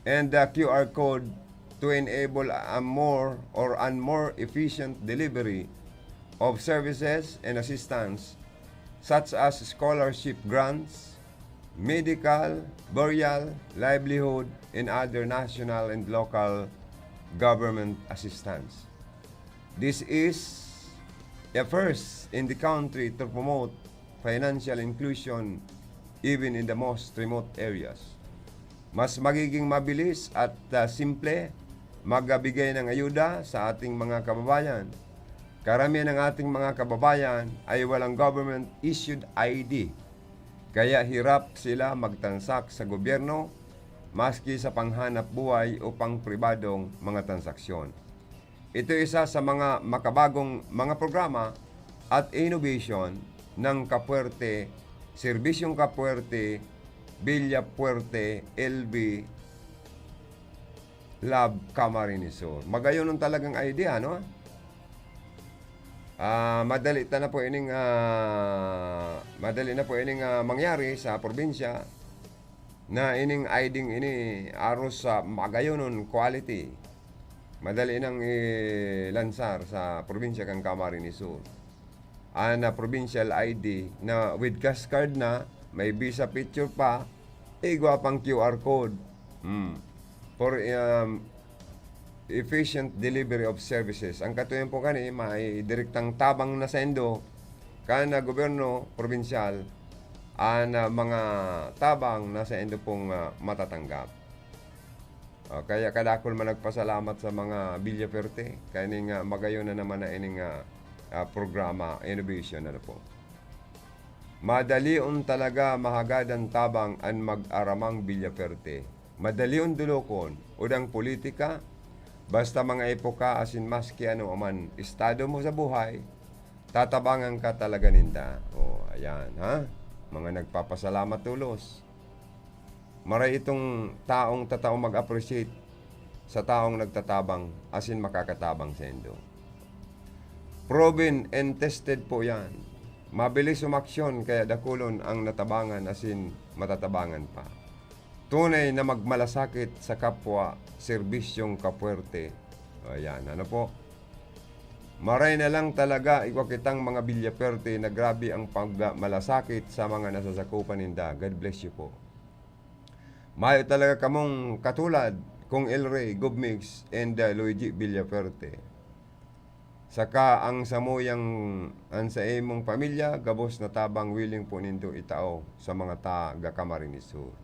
and the Q R code to enable a more or an more efficient delivery of services and assistance such as scholarship grants, medical, burial, livelihood, and other national and local government assistance. This is a first in the country to promote financial inclusion even in the most remote areas. Mas magiging mabilis at, ah, simple magbigay ng ayuda sa ating mga kababayan. Karamihan ng ating mga kababayan ay walang government-issued I D, kaya hirap sila magtransact sa gobyerno, maski sa panghanap buhay o pang pribadong mga transaksyon. Ito isa sa mga makabagong mga programa at innovation ng Kapuerte, Serbisyong Kapuerte, Villa Puerte, L B, Lab, Camarines Sur. Magayon ang talagang idea, no? Ah, madali ta na po ining, ah, madali na po ining, ah, mangyari sa probinsya na ining I D-ing ini aros sa magayonon quality. Madali nang ilansar sa probinsya kan Camarines Sur. An, ah, provincial I D na with cash card na, may visa picture pa, igwa pang Q R code. Hmm. For, um, efficient delivery of services. Ang katuyan po kani, may direktang tabang na saindo kan, ah, gobyerno probinsyal, an, ah, mga tabang na saindo pong, ah, matatanggap. Ah, kaya kadakul man nagpasalamat sa mga Villaferte, kaya ning, ah, magayon na naman na ining, ah, ah, programa, innovation na po. Madalion talaga mahagad an tabang an mag-aramang Villaferte. Madalion dolokon, udang politika, basta mga epoka asin maski ano man estado mo sa buhay, tatabangan ka talaga ninda. O, ayan, ha? Mga nagpapasalamat tolos. Maray itong taong tatao mag-appreciate sa taong nagtatabang asin makakatabang saindo. Proven and tested po yan. Mabilis umaksyon, kaya dakulon ang natabangan asin matatabangan pa. Tunay na magmalasakit sa kapwa, serbisyong kapuwerte. Ayan, ano po? Maray na lang talaga, igwa kitang mga Villaferte na grabe ang pagmalasakit sa mga nasasakupan ninda. God bless you po. Mayo talaga kamong katulad, Kong El Rey, Gov Mix, and, uh, Luigi Villaferte. Saka ang samuyang, ang sa imong pamilya, gabos na tabang willing po nindo itao sa mga taga Camarines Sur.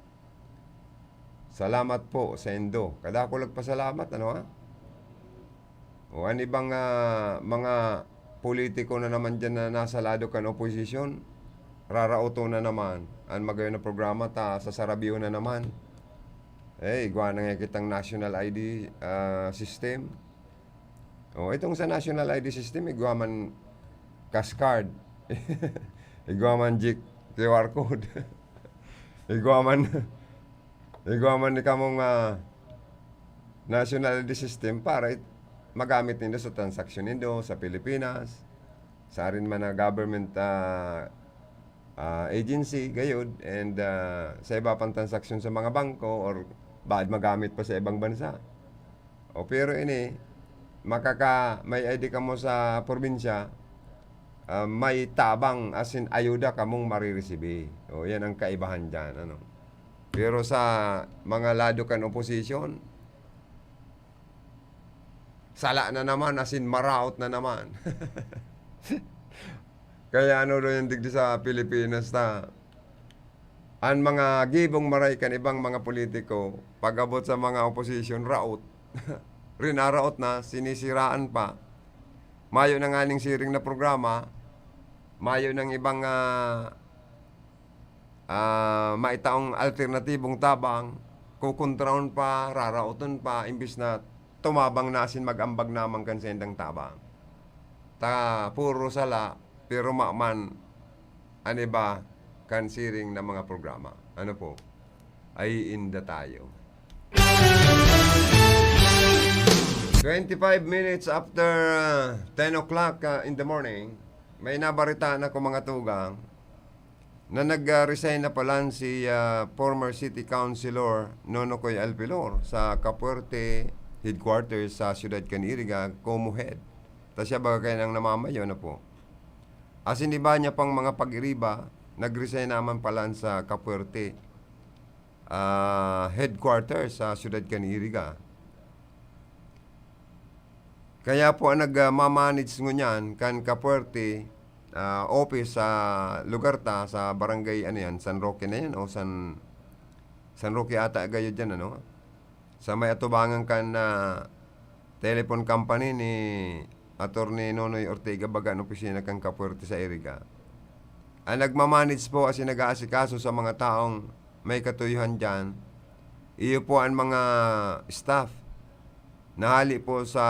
Salamat po saindo. Kadakul nagpasalamat, ano, ha? O, an ibang, ah, mga politiko na naman diyan na nasa lado kan oposisyon, raraoton na naman. An magayon na programa ta, sasarabihon na naman. Eh, igwa na nga kitang national I D, ah, system. O, itong sa national I D system, igwa man cash card. Igwa man G-, Q R code. Igwa man, igwa man ni kamong, ah, national I D system para it-, magamit nindo sa transaksyon nindo sa Pilipinas, sa arin man na government, ah, ah, agency, gayod, and, ah, sa iba pang transaksyon sa mga bangko or bad magamit pa sa ibang bansa. O, pero ini, makaka-, may I D kamo sa probinsya, ah, may tabang, as in, ayuda kamong mariresibi. O, yan ang kaibahan diyan, ano. Pero sa mga lado kan oposisyon, sala na naman, as in, maraot na naman. Kaya ano daw yan digdi sa Pilipinas ta, an mga gibong maray kan ibang mga politiko, pag-abot sa mga oposisyon, raot. Rinaraot na, sinisiraan pa. Mayo na nganing siring na programa, mayo nang ibang, ah, ah, maitaong alternatibong tabang, kukontrahon pa, raraoton pa, imbis na tumabang na asin mag-ambag naman kan saindang tabang. Ta puro sala, pero maman an iba kan siring na mga programa. Ano po? Ay, inda tayo. Twenty-five minutes after, uh, ten o'clock, uh, in the morning, may nabaritaan ako, mga tugang, na nag, ah, resign na palan si, ah, former city councilor Nonokoy Alpilor sa Capuerte headquarters sa siyudad kan Iriga, COMO head. Ta siya baga kayo nang namamayo na po. Asin iba niya pang mga pag-iriba, nag-resign naman palan sa Capuerte, ah, headquarters sa siyudad kan Iriga. Kaya po ang nagma-manage ngunyan kan Kapuerte, ah, office sa lugar ta, sa barangay, ano yan, San Roque na yan o San, San Roque ata gayo dyan, ano? Sa may atubangan kan, ah, telephone company ni Attorney Nonoy Ortega, baga an opisina kan Kapuerte sa Iriga. Ang nagma-manage po asin nag-aasikaso sa mga taong may katuyuhan diyan, iyo po ang mga staff na hali po sa,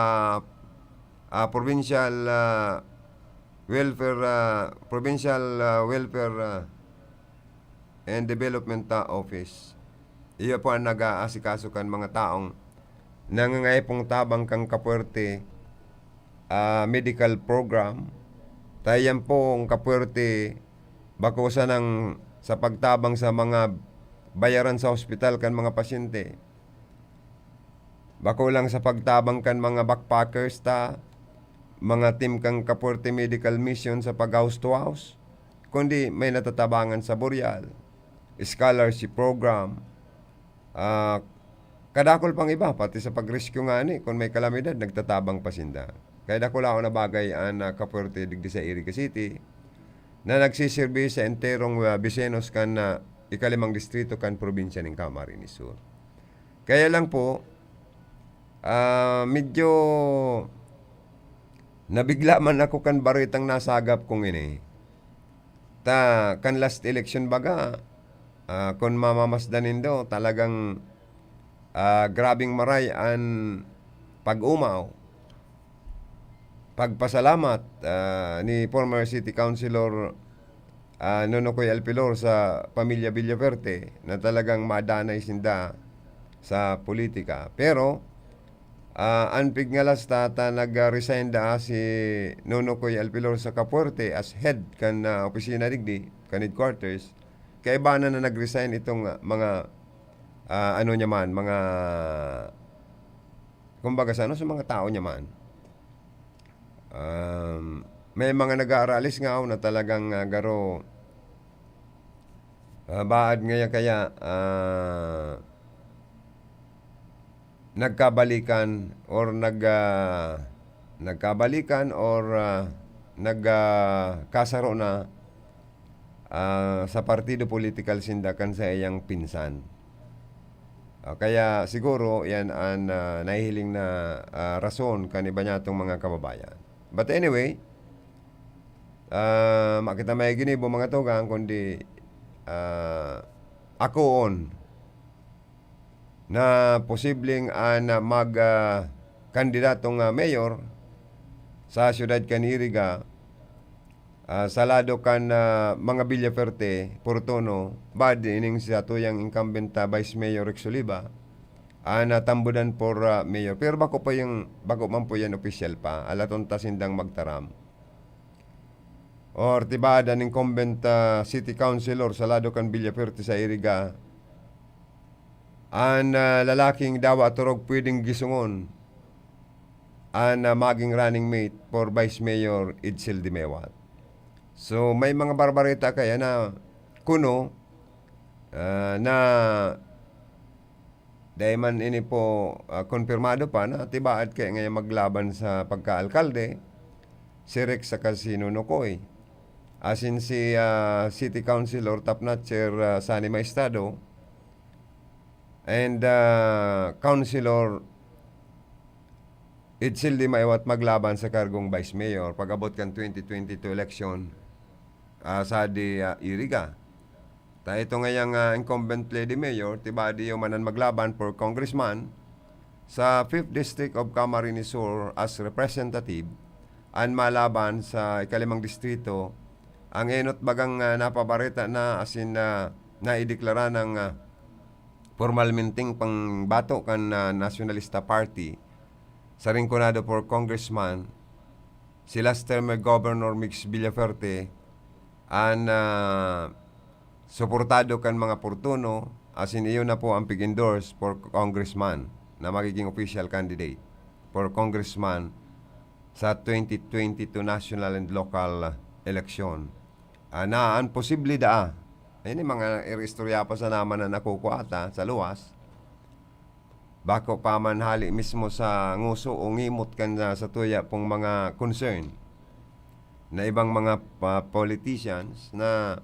ah, provincial, ah, welfare, ah, provincial, ah, welfare, ah, and development, ah, office. Iyo po ang nag-aasikaso kan mga taong nangangaipo tabang kan Kapuerte, ah, medical program. Ta iyan pong Kapuerte, bako sanang sa pagtabang sa mga bayaran sa hospital kan mga pasyente. Bako lang sa pagtabang kan mga backpackers ta, mga team kan Kapuerte Medical Mission sa pag-house to house, kundi may natatabangan sa burial, scholarship program, ah, kadakol pang iba, pati sa pag-rescue ngani, kun may kalamidad, nagtatabang pa sinda. Kaya dakulaon na bagay an, ah, Kapuerte digdi sa Iriga City, na nagsiserbi sa enterong, ah, Bisenos kan, ah, ikalimang distrito kan probinsya nin Camarines Sur. Kaya lang po, ah, medyo nabigla man ako kan baretang nasagap kong ini. Ta, kan last election baga, ah, kun mamamasdan nindo, talagang, ah, grabeng maray an pag-omaw, pagpasalamat, ah, ni former City Councilor, ah, Nonocoy Alpilor sa pamilya Villaferte na talagang madanay sinda sa politika. Pero, ah, an pigngalas ta, ta nag-resign daa si Nonocoy Alpilor sa Kapuerte as head kan, ah, opisina digdi, kan headquarters. Kaiba na na nag-resign itong, ah, mga, ah, ano niya man, mga, kumbaga sa ano, sa mga tao niya man. Um, may mga nag-aaralis nga, oh, na talagang, ah, garo, ah, baad ngaya kaya, ah, nagkabalikan or nag, ah, nagkabalikan or, ah, nag, ah, kasaro na, ah, sa partido politikal sinda kan saiyang pinsan. Ah, kaya siguro yan an, ah, nahihiling na, ah, rason kan iba niyatong mga kababayan. But anyway, ah, makita may ginibo mga tugang, kundi, ah, akoon na posibleng, ah, na mag, ah, kandidatong, ah, mayor sa siyudad kan Iriga, ah, sa lado kan, ah, mga Villaferte, Portono, bad ining satuyang incumbent, ah, Vice Mayor Rex Oliva, ah, natambudan for, ah, mayor. Pero bako pa yung, bako man po yan opisyal pa. Alaton ta sindang magtaram. Or tibaad an incumbent, ah, city councilor sa lado kan Villaferte sa Iriga, an, ah, lalaking dawa torog pwedeng gisungon an, ah, maging running mate for Vice Mayor Edsel Dimewat. So, may mga barbareta kaya na kuno, ah, na dai man ini po, ah, konpirmado pa na tibaad kaya ngayon maglaban sa pagka-alkalde, si Rex saka si Nonocoy. Asin si, ah, City Councilor Top Notcher, ah, Sonny Maestrado, and, ah, Councilor Edsel Dimewat maglaban sa kargong Vice Mayor pag-abot kan twenty twenty-two election, ah, sa di, ah, Iriga. Ta ito ngayang, ah, incumbent lady mayor, tibaad iyo man an maglaban for congressman sa fifth District of Camarines Sur as representative, an malaban sa ikalimang distrito, ang enot bagang, ah, napabareta na asin, ah, naideklara ng, ah, pormalmenteng pangbato kan, ah, Nacionalista Party sa Rinconado for Congressman, si last term Governor Mix Villaferte, an, ah, suportado kan mga Portono, asin iyo na po ang pig-endorse for congressman na magiging official candidate for congressman sa twenty twenty-two national and local election. Ah, na ang posible daa, ini mga iri-istorya pa sana man na nakukuha ta sa luwas. bako pa man hali mismo sa nguso o ngimot kan, ah, sa tuya pong mga concern na ibang mga, ah, politicians na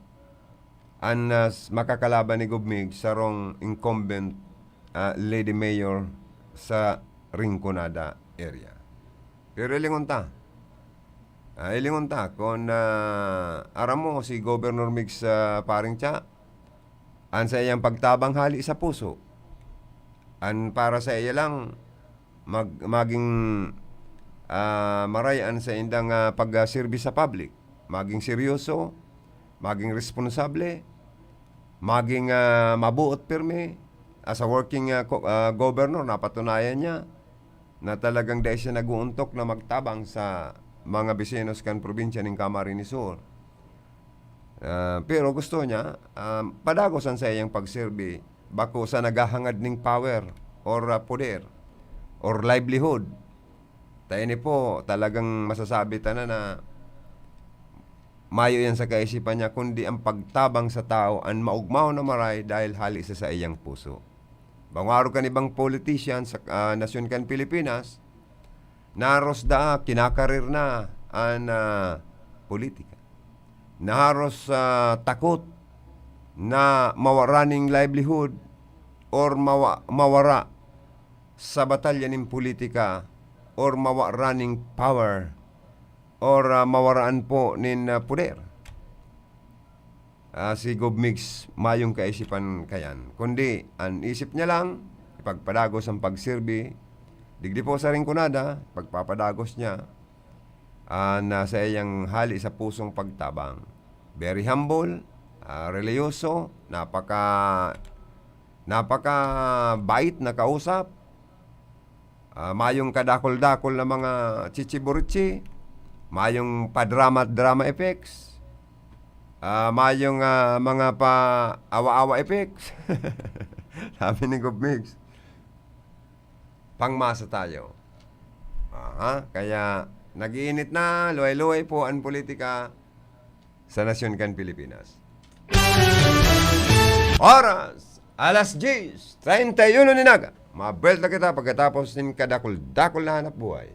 an, ah, s-, makakalaban ni Gob Migs sarong incumbent, ah, lady mayor sa Rinconada area. Pero ilingon ta. Ah, ilingon ta kun, ah, aram mo si Governor Migs, ah, Paring Cha, an saiyang pagtabang hali sa puso. An para sa iya lang, mag-, maging, ah, maray an saindang, ah, pagserbi sa public. Maging seryoso, maging responsable, maging, ah, mabuot pirmi. As a working, ah, co-, ah, governor, napatunayan niya na talagang dai siya nag-uuntok na magtabang sa mga bisinos kan probinsya nin Camarines Sur. Ah, pero gusto niya, ah, padagos an saiyang pagserbi, bako sa naghahangad ning power or, ah, poder or livelihood. Ta ini po, talagang masasabi ta na, na mayo yan sa kaisipan niya, kundi ang pagtabang sa tao, an maogmaw na maray dahil hali sa saiyang puso. Bangwaro kan ibang politician sa, ah, nasyon kan Pilipinas, naros daa kinakarir na an, ah, politika. Naharos, ah, takot na mawara ning livelihood or mawa-, mawara sa batalya nin politika or mawara ning power or, ah, mawaraan po nin, ah, poder. Ah, si Gob Migs mayong kaisipan kayan. Kundi, an isip niya lang, ipagpadagos ang pagserbi, digdi po sa Rinconada, pagpapadagos niya, ah, na sa iyang hali sa pusong pagtabang. Very humble, ah, relihiyoso, napaka-, napakabait na kausap, ah, mayong kadakul-dakul na mga chichiburitsi, mayong pa-drama at drama effects, ah, mayong, ah, mga pa-awa-awa effects. Sabi ni Gob Migs, "Pangmasa tayo." Aha, kaya nag-iinit na, luway-luway po ang politika sa nasyon kan Pilipinas. Oras, alas diyes treinta y uno nin aga. Mabalik na kita pagkatapos nin kadakul-dakul na hanap buhay.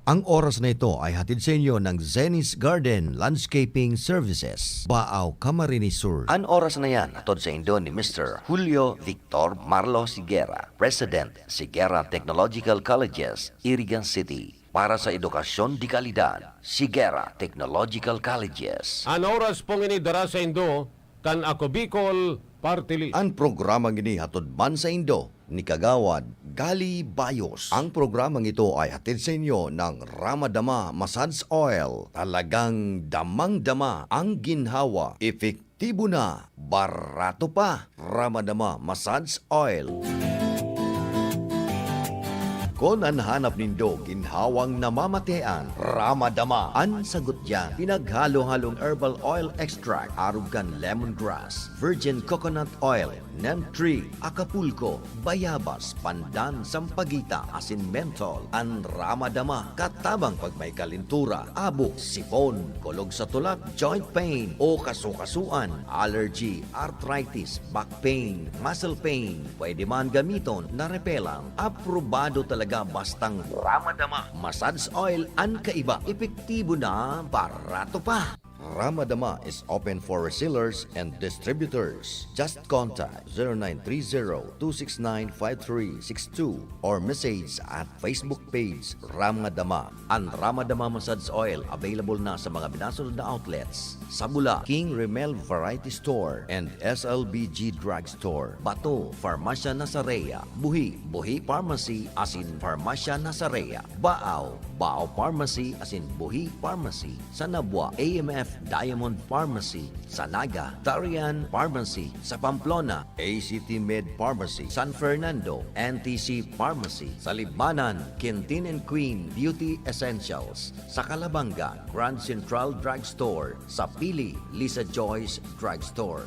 Ang oras na ito ay hatid sa inyo ng Zenny's Garden Landscaping Services, Baao, Camarines Sur. An oras na yan, hatod sa indo ni Mister Julio Victor Marlo Sigera, President, Sigera Technological Colleges, Irigan City, para sa edukasyon de kalidad, Sigera Technological Colleges. An oras pong ini dara sa indo kan Ako Bicol Party List. An programang ini hatod man sa indo ni Kagawad Gali Bayos. Ang programang ito ay hatid sa inyo ng Ramadama Massage Oil. Talagang damang-dama ang ginhawa. Epektibo na, barato pa. Ramadama Massage Oil. Kun an hanap nindo ginhawang namamatean, Ramadama an sagot diyan. Pinaghalo-halong herbal oil extract, arog kan lemongrass, virgin coconut oil, neem tree, Acapulco, bayabas, pandan, sampaguita, asin menthol. An Ramadama, katabang pag may kalentura, abo, sipon, kulog sa tulak, joint pain, o kasukasuan, allergy, arthritis, back pain, muscle pain. Pwede man gamiton na repellent. Aprobado talaga bastang Ramadama Massage Oil an kaiba. Epektibo na, barato pa. Ramadama is open for resellers and distributors. Just contact zero nine three zero two six nine five three six two or message at Facebook page Ramadama. An Ramadama Massage Oil available na sa mga minasunod na outlets: Sabula, King Rimmel Variety Store and S L B G Drug Store; Bato, Farmasya Nasarea; Buhi, Buhi Pharmacy asin Farmasya Nasarea; Baao, Baao Pharmacy asin Buhi Pharmacy; sa Nabua, A M F Diamond Pharmacy; sa Naga, Tarian Pharmacy; sa Pamplona, A C T Med Pharmacy; San Fernando, N T C Pharmacy; sa Libmanan, Quintin and Queen Beauty Essentials; sa Calabanga, Grand Central Drug Store; sa Pili, Lisa Joyce Drug Store.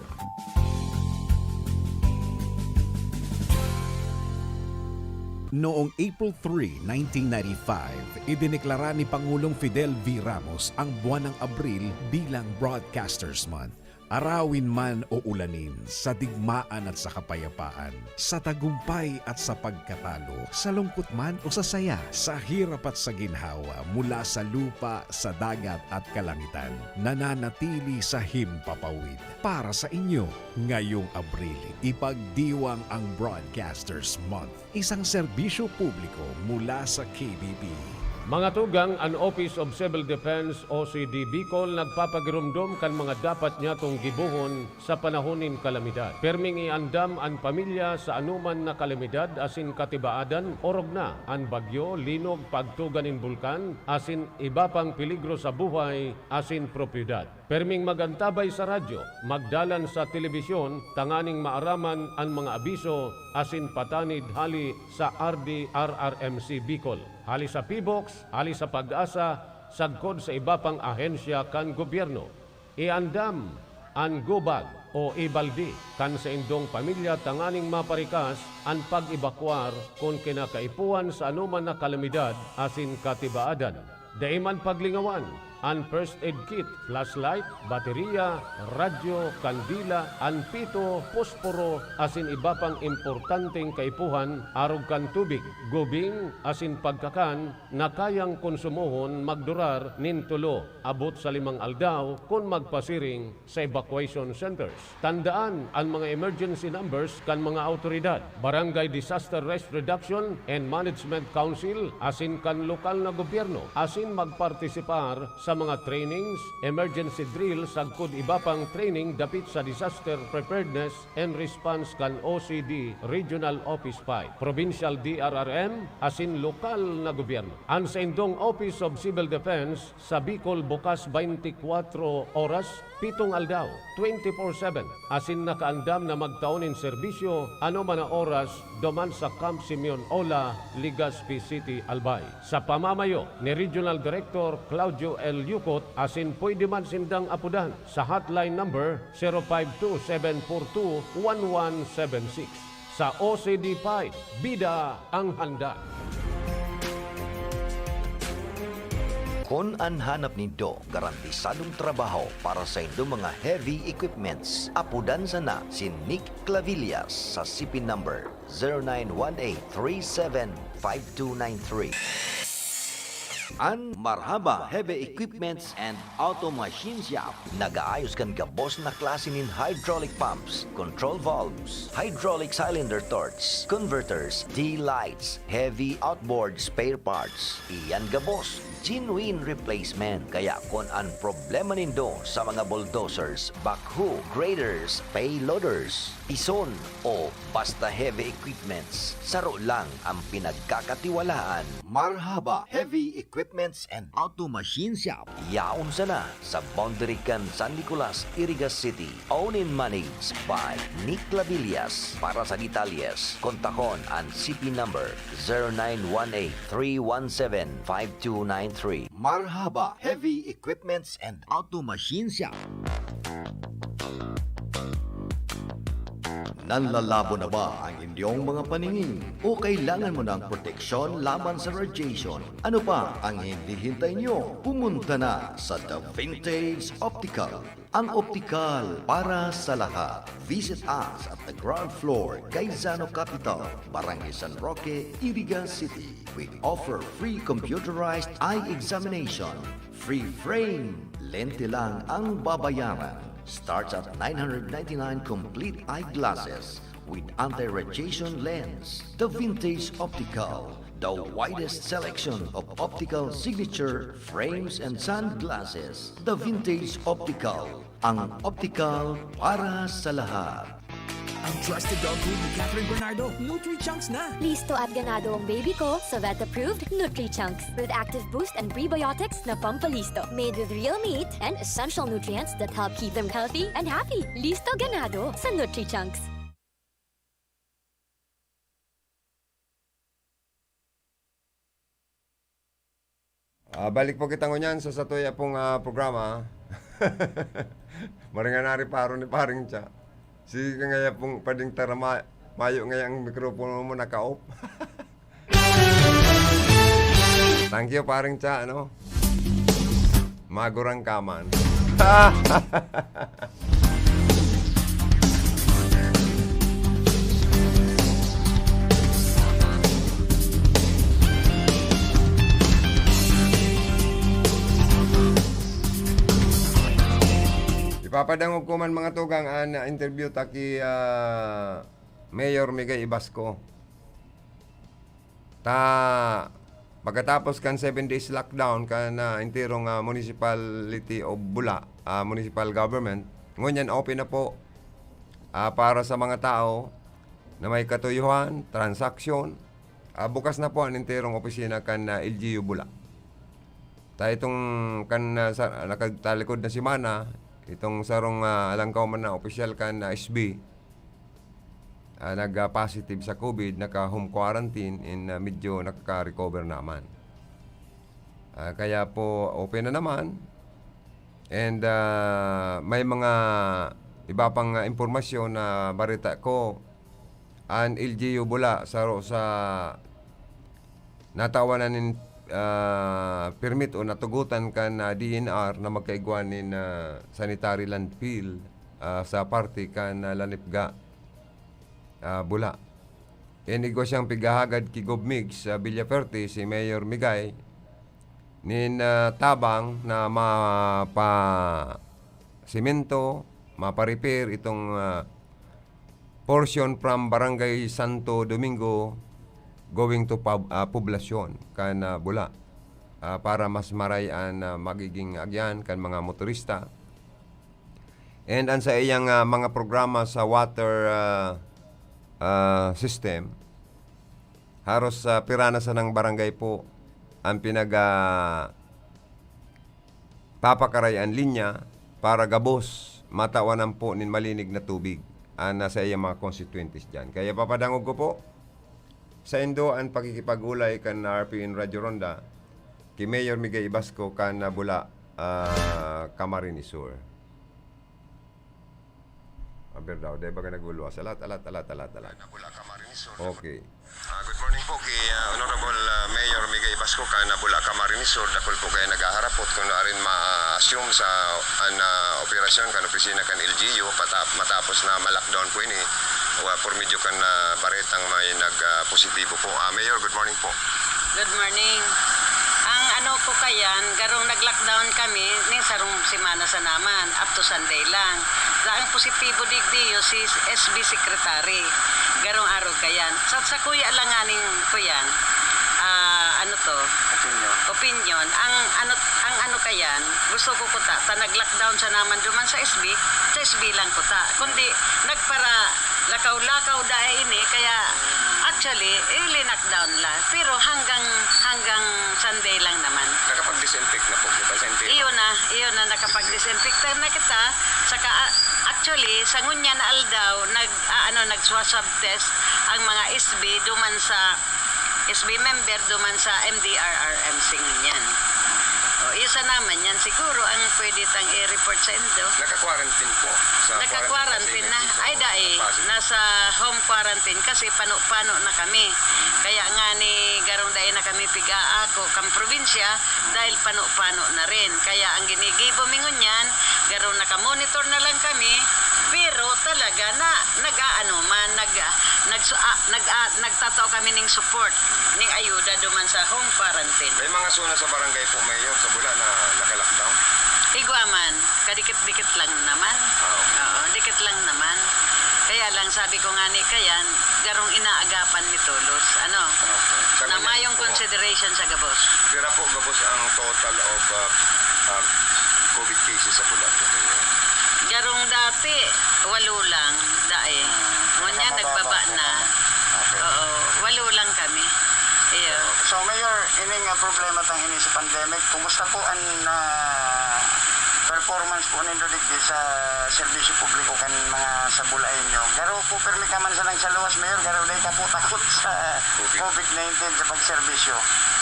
Noong April three, nineteen ninety-five, idineklara ni Pangulong Fidel V. Ramos ang buwan ng Abril bilang Broadcasters Month. Arawin man o ulanin, sa digmaan at sa kapayapaan, sa tagumpay at sa pagkatalo, sa lungkot man o sa saya, sa hirap at sa ginhawa, mula sa lupa, sa dagat at kalangitan, nananatili sa himpapawid. Para sa inyo, ngayong Abril, ipagdiwang ang Broadcasters Month, isang serbisyo publiko mula sa K B P. Mga tugang, an Office of Civil Defense, O C D Bicol, nagpapagiromdom kan mga dapat nyatong gibohon sa panahon nin kalamidad. Pirming iandam an pamilya sa anoman na kalamidad asin katibaadan, orog na an bagyo, linog, pagtuga nin bulkan, asin iba pang peligro sa buhay asin propiedad. Pirming mag-antabay sa radyo, magdalan sa telebisyon tanganing maaraman an mga abiso asin patanid hali sa R D R R M C Bicol, hali sa PHIVOLCS, hali sa PAGASA, sagkod sa iba pang ahensya kan gobyerno. Iandam an gobag o ibaldi kan saindong pamilya tanganing maparikas an pag-ebakwar kun kinakaipuhan sa anoman na kalamidad asin katibaadan. Dai man paglingawan an first aid kit, flashlight, baterya, radyo, kandila, an pito, posporo, asin iba pang importanteng kaipuhan arog kan tubig, gubing, asin pagkakan na kayang konsumohon magdurar nin tolo abot sa limang aldaw kun magpasiring sa evacuation centers. Tandaan an mga emergency numbers kan mga awtoridad, Barangay Disaster Risk Reduction and Management Council asin kan lokal na gobyerno, asin magpartisipar sa mga trainings, emergency drill sagkod iba pang training dapit sa disaster preparedness and response kan O C D Regional Office five, Provincial D R R M, asin lokal na gobyerno. An saindong Office of Civil Defense sa Bicol bukas twenty-four oras, pitong aldaw, twenty-four seven, asin nakaandam na magtao nin serbisyo anoman na oras duman sa Camp Simeon Ola, Legazpi City, Albay. Sa pamamayo ni Regional Director Claudio L. Yucot, asin pwede man sindang apodan sa hotline number zero five two seven four two one one seven six. Sa O C D five, bida ang handa. Kun an hanap nindo garantisadong trabaho para sa indong mga heavy equipments, apodan sana si Nick Clavillas sa C P number zero nine one eight three seven five two nine three. An Marhaba Heavy Equipments and Auto Machine Shop nag-aayos kan gabos na klase nin hydraulic pumps, control valves, hydraulic cylinder torques, converters, D-lights, heavy outboard spare parts. Iyan gabos, genuine replacement. Kaya kun an problema nindo sa mga bulldozers, backhoe, graders, payloaders, pison, o basta heavy equipments, saro lang ang pinagkakatiwalaan. Marhaba Heavy Equipments and Auto Machine Shop. Yaon sana sa boundary kan San Nicolas, Iriga City. Owned and managed by Nick Labillas. Para sa detalyes, kontakon an C P number zero nine one eight three one seven five two nine three. Marhaba Heavy Equipments and Auto Machine Shop. Nanlalabo na ba ang inyong mga paningin? O kailangan mo ng proteksyon laban sa radiation? Ano pa ang hinihintay nyo? Pumunta na sa The Vintage Optical, ang optikal para sa lahat. Visit us at the ground floor, Gaisano Capital, Barangay San Roque, Iriga City. We offer free computerized eye examination. Free frame, lente lang ang babayaran. Starts at nine hundred ninety-nine complete eyeglasses with anti-radiation lens. The Vintage Optical, the widest selection of optical signature frames and sunglasses. The Vintage Optical, ang optikal para sa lahat. Ang trusted dog food ni Catherine Bernardo, Nutri-Chunks na. Listo at ganado ang baby ko sa vet-approved Nutri-Chunks with active boost and prebiotics na pampalisto. Made with real meat and essential nutrients that help keep them healthy and happy. Listo ganado sa Nutri-Chunks. Ah, balik po kita ngunyan sa satuya pong, ah, programa. Maringan na rin paro ni Paring Cha. Sige ka ngaya pong pwedeng tarama, mayo ngaya ang mikropono mo naka-off. Thank you, Paring Cha, ano? Magurang ka man. Papadangog ko man, mga tugang, an, ah, interview ta ki, ah, Mayor Migay Ibasco. Ta, pagkatapos kan seven days lockdown kan, ah, enterong, ah, municipality of Bula, ah, municipal government, ngunyan open na po, ah, para sa mga tao na may katuyuhan, transaksyon, ah, bukas na po an enterong opisina kan, ah, L G U Bula. Ta itong kan, ah, sa nakagtalikod na semana, itong sarong, ah, alangkaw man na opisyal kan, ah, S B, ah, nag, ah, positive sa COVID, naka-home quarantine, and, ah, medyo nakaka-recover naman. Ah, kaya po, open na naman. And, ah, may mga iba pang, ah, impormasyon na bareta ko, an L G U Bula, saro sa natawan na nin, ah, permit o natugotan kan, ah, D N R na magkaigwa nin, ah, sanitary landfill, ah, sa parte kan, ah, Lanipga, ah, Bula. Yan igwa siyang pighahagad ki Gov Migs, ah, Villafuerte, si Mayor Migay, nin, ah, tabang na mapa-semento, mapa-repair itong, ah, portion from Barangay Santo Domingo going to pub-, ah, Poblacion kan, ah, Bula, ah, para mas maray an, ah, magiging agyan kan mga motorista. And an saiyang, ah, mga programa sa water, ah, ah, system, haros, ah, pira na sanang barangay po ang pinag, ah, papakaray an linya para gabos matawan po nin malinig na tubig an, ah, saiyang mga constituentes diyan. Kaya papadangog ko po saindo an pakikipag-olay kan R P N Radyo Ronda ki Mayor Migay Ibasco kan, ah, Bula, ah, Camarines Sur. Aber daw, dai baga naguluwas. Alat, alat, alat, alat, alat. Nabula ka, Marinis, or Okay. Ah, good morning po ki, ah, Honorable, ah, Mayor Migay Ibasco kan Bula, Camarines Sur. Dakul po kaya naghaharapot kun arin ma-assume sa an, ah, operasyon kan opisina kan L G U pata-, matapos na ma-lockdown po ini. Wa, por medyo kan, ah, baretang may nag, ah, positibo po. Ah, Mayor, good morning po. Good morning. Ang ano ko kayan, garong nag-lockdown kami ning sarong semana sana man, up to Sunday lang. Laang positibo digdi yo si S B secretary. Garong arog kayan. Sa, sa kuya lang nga ning kuyan, ah, ano to? Opinion. Opinion. Ang ano, ang ano kayan, gusto ko kuta, ta nag-lockdown sana man duman sa S B, sa S B lang kuta. Kundi nagpara lakaw-lakaw dai ini, kaya actually, i-lockdown la. Pero hanggang, hanggang Sunday lang naman. Nakapag-disinfect na po kita sa entero? Iyo na, iyo na, nakapag-disinfect na kita. Saka, ah, actually, sa ngunyan na aldaw, nag, ah, ano, nag-swab test ang mga S B duman sa S B member duman sa M D R R M C ngunyan. O, isa naman yan siguro ang pwede tang i-report sa indo. Naka-quarantine po. Sa Naka-quarantine quarantine na. Ay, dai. Positive. Nasa home quarantine kasi pano-pano na kami. Kaya nga ni garong dai na kami pig-aako kang probinsya dahil pano-pano na rin. Kaya ang ginigibo mi ngunyan, garong naka-monitor na lang kami, pero talaga na nag-aano man, nag, nag, ah, nag, ah, nagtatao kami ning support, ning ayuda duman sa home quarantine. May mga zona sa barangay po, Mayor, sa Bula na naka-lockdown? Igwa man, kadikit-dikit lang naman. Ah, okay. Oo, dikit lang naman. Kaya lang, sabi ko nga ni kayan, garong inaagapan mi tolos, ano, Okay. Sa na ngunyan mayong po, consideration sa gabos. Pira po gabos ang total of, ah, ah, COVID cases sa Bula po, Mayor? Garong dati, walo lang, dai. Hmm. Ngunyan, Nakababa nagbaba po na. Kami. Okay. Oo, walo lang kami. Iyo. So, Mayor, ining, ah, problema tang ini sa pandemic, kumusta po ang, ah, performance po nindo digdi sa serbisyo publiko kan mga sa Bulaenyo? Garo po pirmi ka man sanang sa luwas, Mayor, garo dai ka po takot sa COVID. COVID nineteen sa pagserbisyo?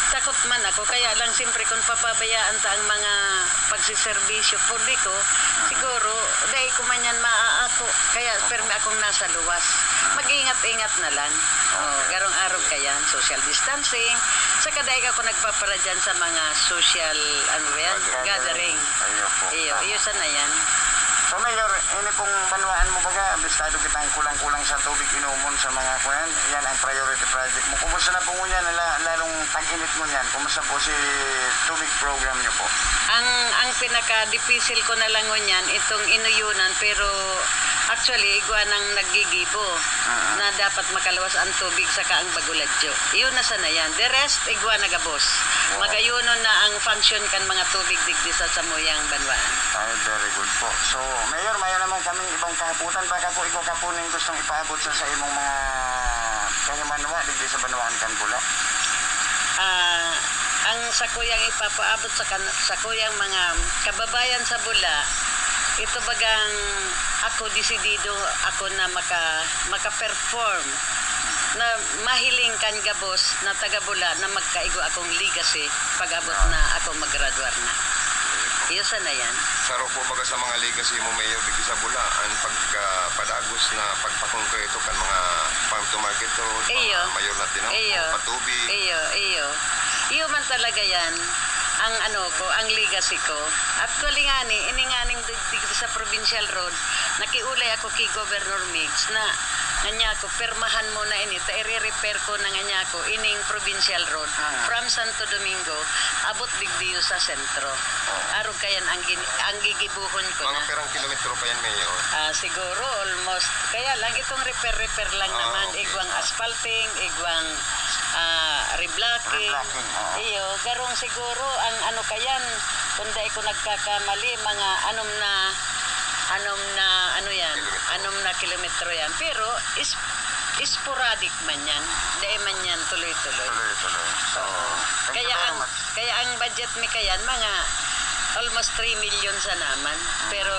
Takot man ako, kaya lang siyempre kung papabayaan ta ang mga pagsiserbisyo publiko, siguro, dai ko man yan maaako. Kaya pirmi akong nasa luwas. Mag-ingat-ingat na lang. Oh, Okay. garong arog ka yan, social distancing. Saka dai ako nagpapara dyan sa mga social, ano ba yan? Gathering. Gathering. Ayun po. Iyo, Tama. iyo sana yan. So, Mayor, ini pong banwaan mo, baga, abisado kitang kulang-kulang sa tubig inomon sa mga kuwan. Yan ang priority project mo. Kumusta na po ngunyan, la-, lalong tag-init ngunyan? Kumusta po si tubig program niyo po? Ang, ang pinaka-dipisil ko na lang ngunyan, itong inuyunan, pero actually, igwa nang naggigibo Ah. na dapat makaluwas ang tubig saka ang baguladyo. Iyon na sana yan. The rest, igwa na gabos. Wow. Magayunon na ang function kan mga tubig digdi sa samuyang banwaan. Ay, very good po. So, Mayor, mayo naman kaming ibang kahapotan. Baka po ikaw ka po ning gustong ipaabot sa, sa imong mga kahimanwa digdi sa banwaan kan Bula? Ah, ang sakuyang ipapaabot sa kan-, sakuyang mga kababayan sa Bula, ito bagang ako, desidido ako na maka-, maka-perform na mahiling kan gabos na taga Bula na magkaigwa akong legacy pag-abot Ah. na ako maggraduar na. Iyo sana yan. Saro po baga sa mga legacy mo, Mayor, digdi sa Bula, ang pagpadagos na pagpakongkreto kan mga farm to market road, Iyo. mga mayor na tinampo, Iyo. patubig. Iyo, iyo. Iyo man talaga yan ang ano ko, ang legacy ko. Actually ngani, ini nganing dig-, digdi sa provincial road, nakiulay ako ki Governor Migs na, nganyan ko, "Pirmahan mo na ini, ta ire-repair ko na nganyan ko ining provincial road Ah. from Santo Domingo, abot digdiyo sa sentro." Oh. Arog kayan ang gin-, ang gigibuhon ko Mga na. pirang kilometro pa yan, Mayor? Ah, siguro almost. Kaya lang, itong repair-repair lang Ah, naman. okay. Igwang Ah. asphalting, igwang, ah, reblocking. Reblocking, oo. Iyo, garong siguro ang ano kayan, kung dai ko nagkakamali, mga anom na, anom na, ano yan, Kilometro. anom na kilometro yan. Pero, is-, sporadic man yan. Dai man yan tuloy-tuloy. Tuloy-tuloy. So, Oo. thank you Kaya very ang much. Kaya ang budget mi kayan, mga almost three million sana man. Pero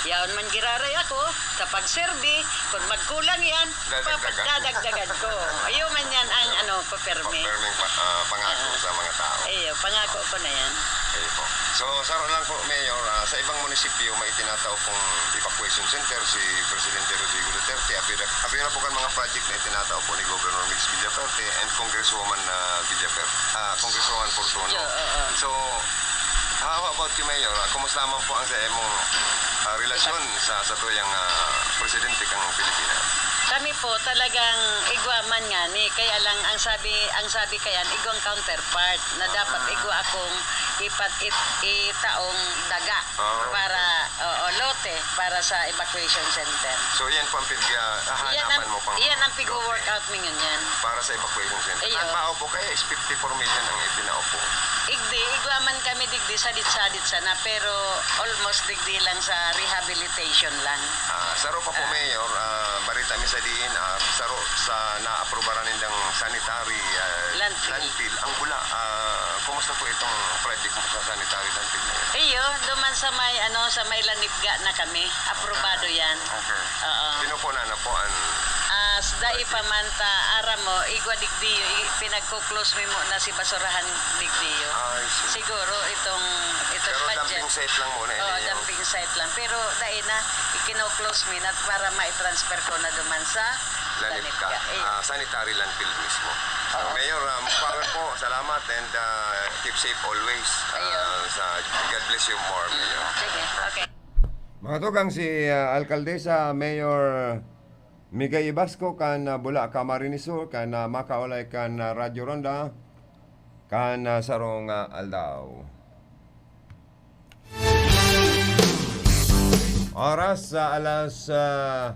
yaon man giraray ako sa pagserbi, kung magkulang yan, Dadagdagan. papadadagdagan ko. Iyo man yan ang ano ko, permi. Perming pa-, ah, pangako Ah. sa mga tao. Iyo, pangako ko na yan. Ayun po. So, saro lang po, Mayor, ah, sa ibang munisipyo, may itinatao pong evacuation center si Presidente Rodrigo Duterte. Apira, apira po kan mga project na itinatao po ni Governor Migs Villafuerte and Congresswoman, ah, Villafuerte, ah, Congresswoman Fortuno. Yeah, oo. So, how about you, Mayor? Ah, kumusta naman po ang sa imong, ah, relasyon sa, sa tuyang, ah, presidente kang Pilipinas? Kami po, talagang igwa man ngani. Kaya lang, ang sabi, ang sabi kayan, igwang counterpart na dapat Ah. igwa akong ipat-, it-, itaong daga. Ah, okay. Para, oo, lote para sa evacuation center. So, iyan po ang pig-, ah, Iyan ang, hahanapan mo pang iyan ang lote pig-workout mi ngunyan. Para sa evacuation center. Iyo. Ang bao po kaya is fifty-four million ang itinao po. Igdi, igwa man kami digdi, sadit-sadit sana, pero almost digdi lang sa rehabilitation lang. Ah, saro pa po, Ah. Mayor, ah, barita mi sa diin, ah, saro sa naaprubaran nindang sanitary, ah, Landfill. landfill. Ang Bula, ah, kumusta po itong project mo sa sanitary landfill na yun? Iyo, duman sa may, ano, sa may Lanibga na kami. Aprobado Ah, yan. okay. Oo. Sino po na, ano po ang Ah, s-, dai project? pa man ta, aram mo, igwa digdiyo, i-, pinagko-close mi muna si basurahan digdiyo. Ah, I see. Siguro itong, itong Pero budget. dumping site lang muna, Oo, yun yung dumping site lang. Pero dai na, ikino-close mi na para ma-transfer ko na duman sa Lanibga. Lanibga, eh. Ah, sanitary landfill mismo. So, Oo. Mayor, ah, Mukbanger po, salamat and, ah, keep safe always. Ah, Ayun. sa, God bless you more, Mayor. Sige, okay. Mga tugang, si, ah, Alkaldesa Mayor Migay Ibasco kan, ah, Bula, Camarines Sur, kan, ah, makaulay kan, ah, Radyo Ronda, kan, ah, sarong, ah, aldaw. Oras sa alas, ah,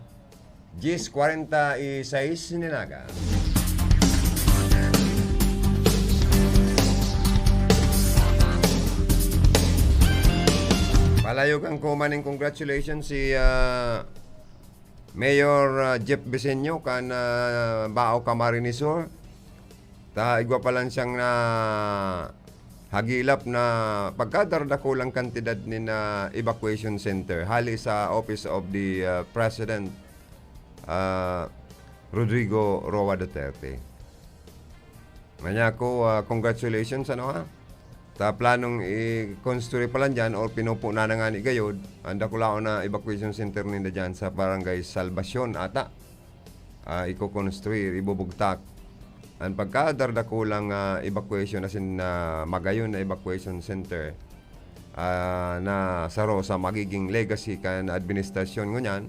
diyes kwarenta y seis nin aga. Palayogan ko man nin congratulations si, ah, Mayor, ah, Jeff Biseño kan, ah, Bao, Camarines Sur. Ta igwa pa lang siyang nahagilap na pagkadarakulang kantidad nin, ah, evacuation center hali sa Office of the, ah, President, ah, Rodrigo Roa Duterte. Nganyan ko, ah, congratulations, ano, ha? Ta planong i-construct pa lang dyan or pinupo na na ngani gayod, ang dakulaon na evacuation center ninda dyan sa Barangay Salvacion ata. Ah, iko-construct, ibubugtak. Ang pagkadarakulang, ah, evacuation, as in, ah, magayon na evacuation center, ah, na saro sa magiging legacy kan administrasyon ngunyan,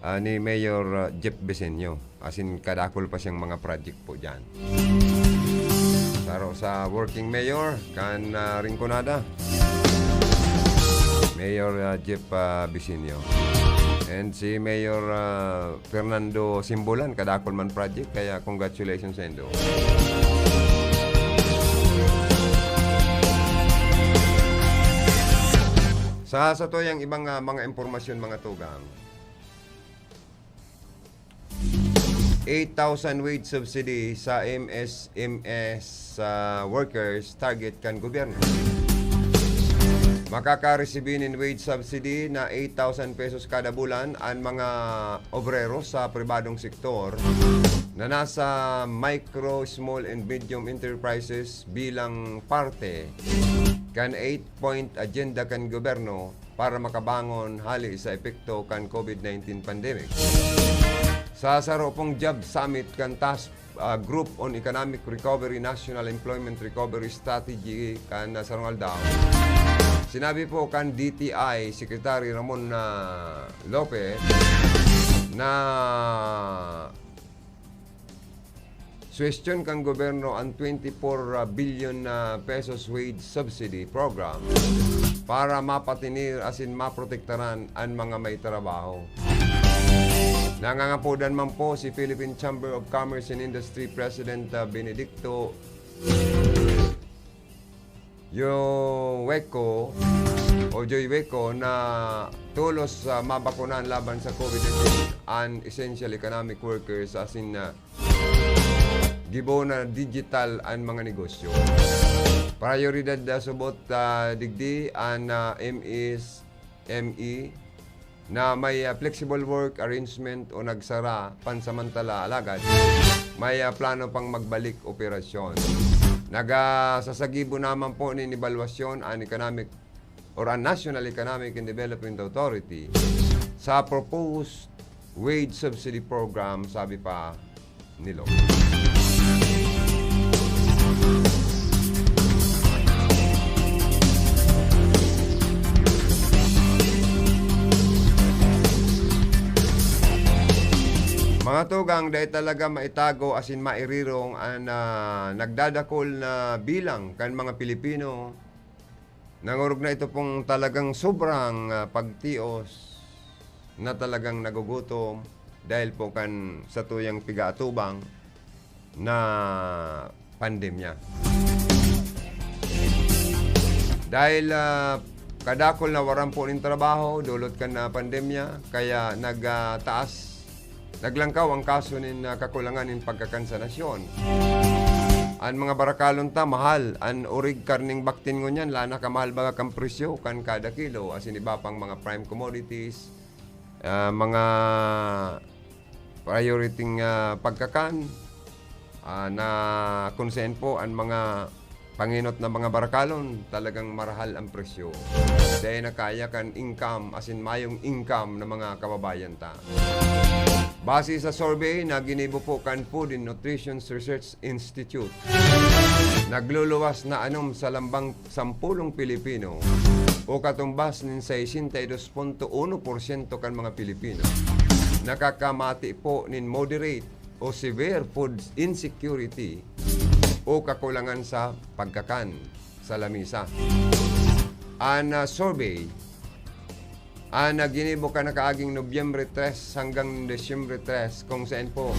ah, ni Mayor, ah, Jeff Bisenyo. Asin kadakul pa siyang mga project po diyan. Saro sa working mayor kan, ah, Rinconada, Mayor, ah, Jeff, ah, Bisenyo. And si Mayor, ah, Fernando Simbulan, kadakul man project, kaya congratulations saindo. Sa, sa tuyang ibang, ah, mga impormasyon, mga tugang, eight thousand wage subsidy sa M S M S, ah, workers target kan gobyerno. Makaka-receive nin wage subsidy na eight thousand pesos kada bulan an mga obrero sa pribadong sektor na nasa micro, small and medium enterprises bilang parte kan eight-point agenda kan gobyerno para makabangon hali sa epekto kan COVID nineteen pandemic. Sa saro pong job summit kan Task, ah, Group on Economic Recovery, National Employment Recovery Strategy kan, ah, sarong aldaw, sinabi po kan D T I Secretary Ramon, ah, Lope na suwestiyon kan gobyerno an twenty-four billion na pesos wage subsidy program para mapatinir asin maprotektaran an mga may trabaho. Nangangapodan man po si Philippine Chamber of Commerce and Industry President, ah, Benedicto Joy Hueco o Joy Hueco na tolos, ah, mabakunan laban sa COVID nineteen an essential economic workers asin, ah, gibo na digital an mga negosyo. Prayoridad na subot, ah, digdi an, ah, M S M E na may, ah, flexible work arrangement o nagsara pansamantala, alagad may, ah, plano pang magbalik operasyon. Nagasasagibo naman po nin ebalwasyon an economic or an National Economic and Development Authority sa proposed wage subsidy program, sabi pa ni Lope. Mga tugang, dai talaga maitago asin mairirong an, ah, nagdadakul na bilang kan mga Pilipino. Nangorog na ito pong talagang sobrang, ah, pagtios na talagang nagugutom dahil po kan satuyang pigaatubang na pandemya. Dahil, ah, kadakul na waran po nin trabaho, dulot kan, ah, pandemya, kaya nag, ah, taas, naglangkaw ang kaso nin, ah, kakulangan nin pagkakan sa nasyon. An mga barakalon ta, mahal. An orig karneng baktin ngunyan, lana kamahal baga kan presyo kan kada kilo, asin iba pang mga prime commodities, ah, mga priority nga pagkakan, ah, na kung saan po an mga pangenot na mga barakalon, talagang marahal ang presyo. Dai na kaya kan income, asin mayong income na mga kababayan ta. Base sa survey na ginibo po kan Food and Nutrition Research Institute, nagluluwas na anom sa lambang sampulong Pilipino o katumbas nin sesenta y dos punto uno porsyento kan mga Pilipino nakakamati po nin moderate o severe food insecurity o kakulangan sa pagkakan sa lamisa. An, ah, survey, an, ah, ginibo kan nakaaging Nobyembre tres hanggang Disyembre tres, kung saan po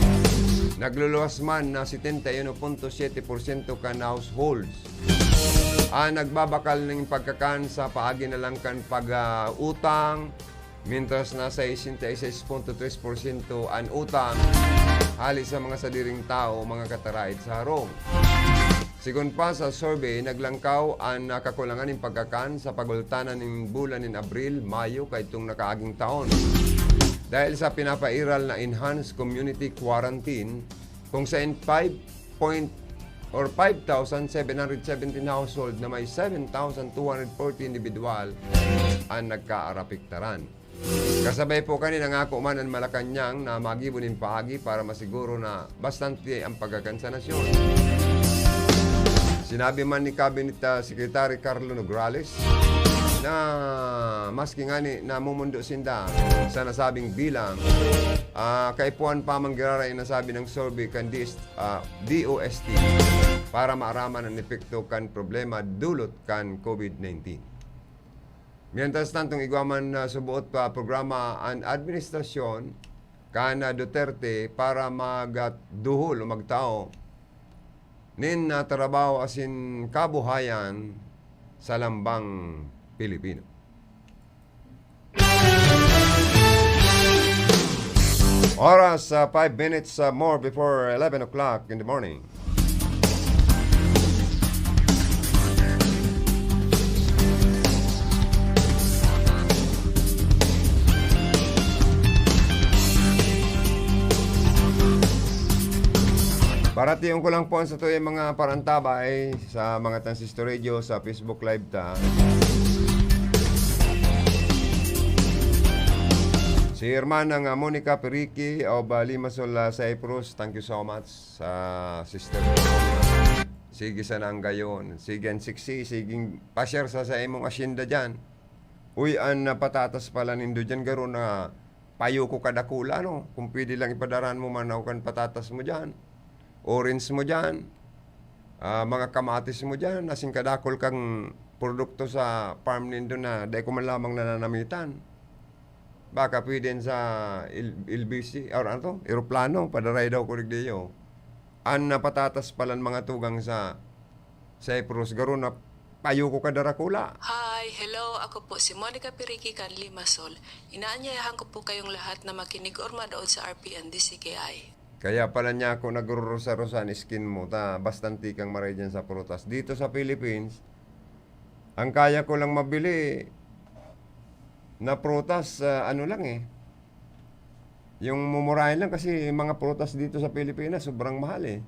nagluluwas man na setenta y uno punto siyete porsyento kan households an nagbabakal nin pagkakan sa paagi na lang kan pag, ah, utang, mintras na sesenta y seis punto tres porsyento an utang hali sa mga sadiring tawo, mga kataraid sa harong. Sigon pa sa survey, naglangkaw an, ah, kakulangan nin pagkakan sa pagultanan nin bulan nin Abril, Mayo kaitong nakaaging taon. Dahil sa pinapairal na enhanced community quarantine, kung saan five point or five thousand seven hundred seventeen household na may seven thousand two hundred forty individual an nagkaarapektaran. Kasabay po kani, nangako man an Malacañang na magibo nin paagi para masiguro na bastante ang pagkakan sa nasyon. Sinabi man ni Cabinet, ah, Secretary Carlo Nograles na maski ngani namumundo sinda sa nasabing bilang, ah, kaipuhan pa man giraray an nasabi na survey kan D S, ah, D O S T para maaraman an epekto kan problema dulot kan COVID nineteen. Mientras tanto, igwa man, ah, suboot pa programa an administrasyon kan, ah, Duterte para magduhol o magtao nin, ah, trabaho asin kabuhayan sa lambang Pilipino. Oras, ah, five minutes, ah, more before eleven o'clock in the morning. Paratiyon ko lang po ang satuyang mga parantabay sa mga Transistor Radio, sa Facebook Live ta. Si Hermana nga Monica Periki of, ah, Limassol, ah, Cyprus, thank you so much sa sister ko. Sige sana ang gayon. Sige ang siksi, sige pa-share sa, sa imong asyenda dyan. Uy, an, ah, patatas pala nindo dyan, garo na payo ko kadakula, no? Kung pwede lang ipadarahan mo man ako kan patatas mo dyan, orange mo dyan, ah, mga kamatis mo dyan, asin kadakol kang produkto sa farm nindo na dai ko man lamang nananamitan. Baka pwede yan sa L-, L B C, or ano to? Eroplano, padaray daw ko digdiyo. An, ah, patatas palan mga tugang sa Cyprus, garo na payo ko kadarakula. Hi, hello, ako po si Monica Piriki kan Limassol. Inaanyayahan ko po kayong lahat na makinig or manood sa R P N D C K I. Kaya pala niya ako nagrurusar-rusar an skin mo, ta bastante kang maray dyan sa prutas. Dito sa Philippines, ang kaya ko lang mabili na prutas, ah, ano lang eh, yung mumurahin lang kasi yung mga prutas dito sa Pilipinas sobrang mahal eh.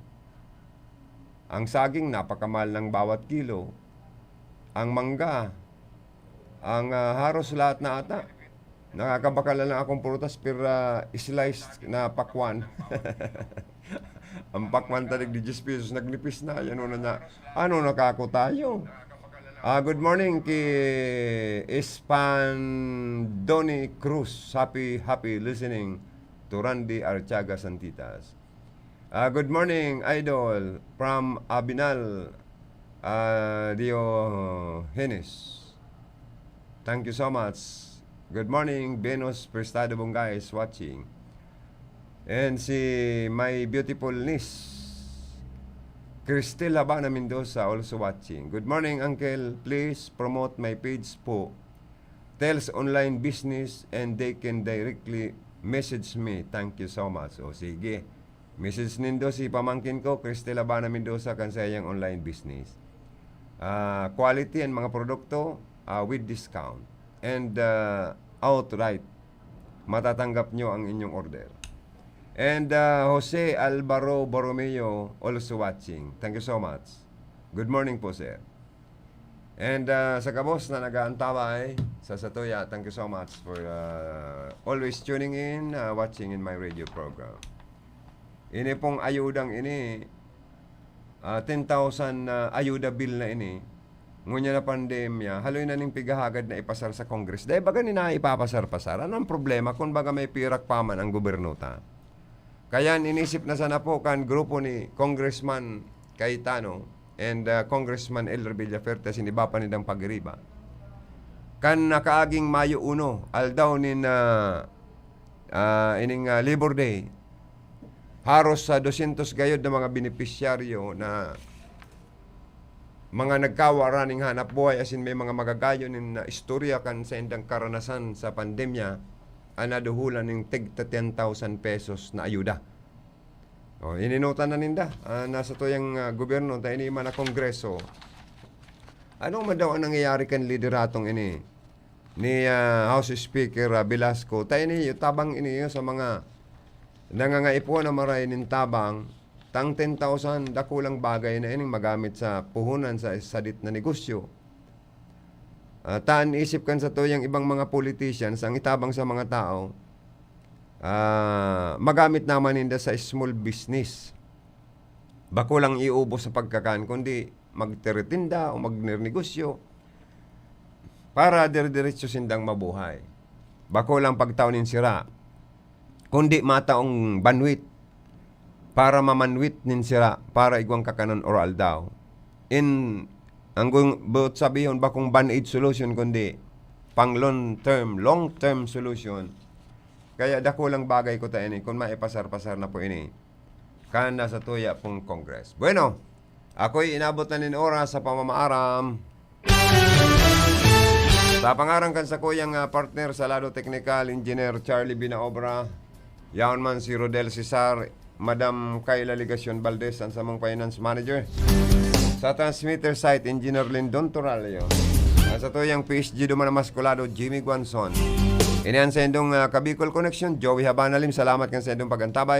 Ang saging, napakamahal ng bawat kilo. Ang mangga, ang, ah, haros lahat na ata. Nakakabakal na lang akong prutas, pero, ah, slice na pakwan. Ang pakwan talig di diyes pesos, nagnipis na. Yan, ano na, ano na kako tayo? Ah, good morning ki Espandoni Cruz. Happy, happy listening to Randy Artiaga Santitas. Ah, good morning, idol, from Abinal, ah, Diogenes. Thank you so much. Good morning, Venus Prestado Bongga is watching. And si my beautiful niece, Cristel Habana Mendoza, also watching. Good morning, Uncle. Please promote my page po. Tells Online Business and they can directly message me. Thank you so much. O, sige. Message nindo si pamangkin ko, Cristel Habana Mendoza, kan saiyang online business. Ah, quality and mga produkto, ah, with discount. And, ah, outright, matatanggap nyo ang inyong order. And, ah, Jose Alvaro Borromeo also watching. Thank you so much. Good morning po, sir. And, ah, sa gabos na nag-aantabay sa satuya, thank you so much for, ah, always tuning in, ah, watching in my radio program. Ini pong ayudang ini, ah, ten thousand na ayuda bill na ini, ngunyan na pandemya, haloy na ning pighahagad na ipasar sa Congress. Dai baga nina ipapasar-pasar? Ano ang problema kung baga may pirak pa man ang gobyerno ta? Kaya inisip na sana po kan grupo ni Congressman Cayetano and, ah, Congressman Elder Villafuerte asin iba pa nindang pagiriba. Kan nakaaging Mayo uno, aldaw nin, ah, ah, ining, ah, Labor Day, haros sa dosyentos gayod na mga benepisyaryo na mga nagkawa ra ning hanap buhay, asin may mga magagayon nin, ah, istorya kan saindang karanasan sa pandemya, an naduhulan ning tig ten thousand pesos na ayuda. O, ininutan na ninda, ah, na satuyang, ah, gobyerno, ta ini man na Kongreso. Ano man daw ang nangyayari kan lideratong ini ni, ah, House Speaker, ah, Velasco? Ta ini, tabang ini sa mga nangangaipo na maray nin tabang, tang ten thousand, dakulang bagay na ining magamit sa puhunan sa sadit na negosyo. Ah, ta an isip kan satuyang ibang mga politicians, ang itabang sa mga tao, ah, magamit naman ninda sa small business. Bako lang iubos sa pagkakan, kundi magtiretinda o magnernegosyo para dire-diretso sindang mabuhay. Bako lang pagtao nin sira, kundi mataong banwit para mamanwit nin sira para igwang kakanon oro-aldaw. In, ang gung-, buot sabihon, bakong band-aid solution, kundi pang long term, long term solution. Kaya dakulang bagay ko ta ini kung maipasar-pasar na po ini kan nasa tuya pong Congress. Bueno, ako'y inabot na nin oras sa pamamaaram. Sa pangaran kan sakuyang, ah, partner sa lado teknikal, Engineer Charlie Binaobra, yaon man si Rodel Cesar, Madam Kayla Legacion Valdez, ang samong finance manager. Sa transmitter site, Engineer Lindon Toralio. Ang satuyang P S G duman na maskulado, Jimmy Guanzon. Ini ang saindong, ah, Kabicol Connection, Joey Habanalim. Salamat kan saindong pag-antabay.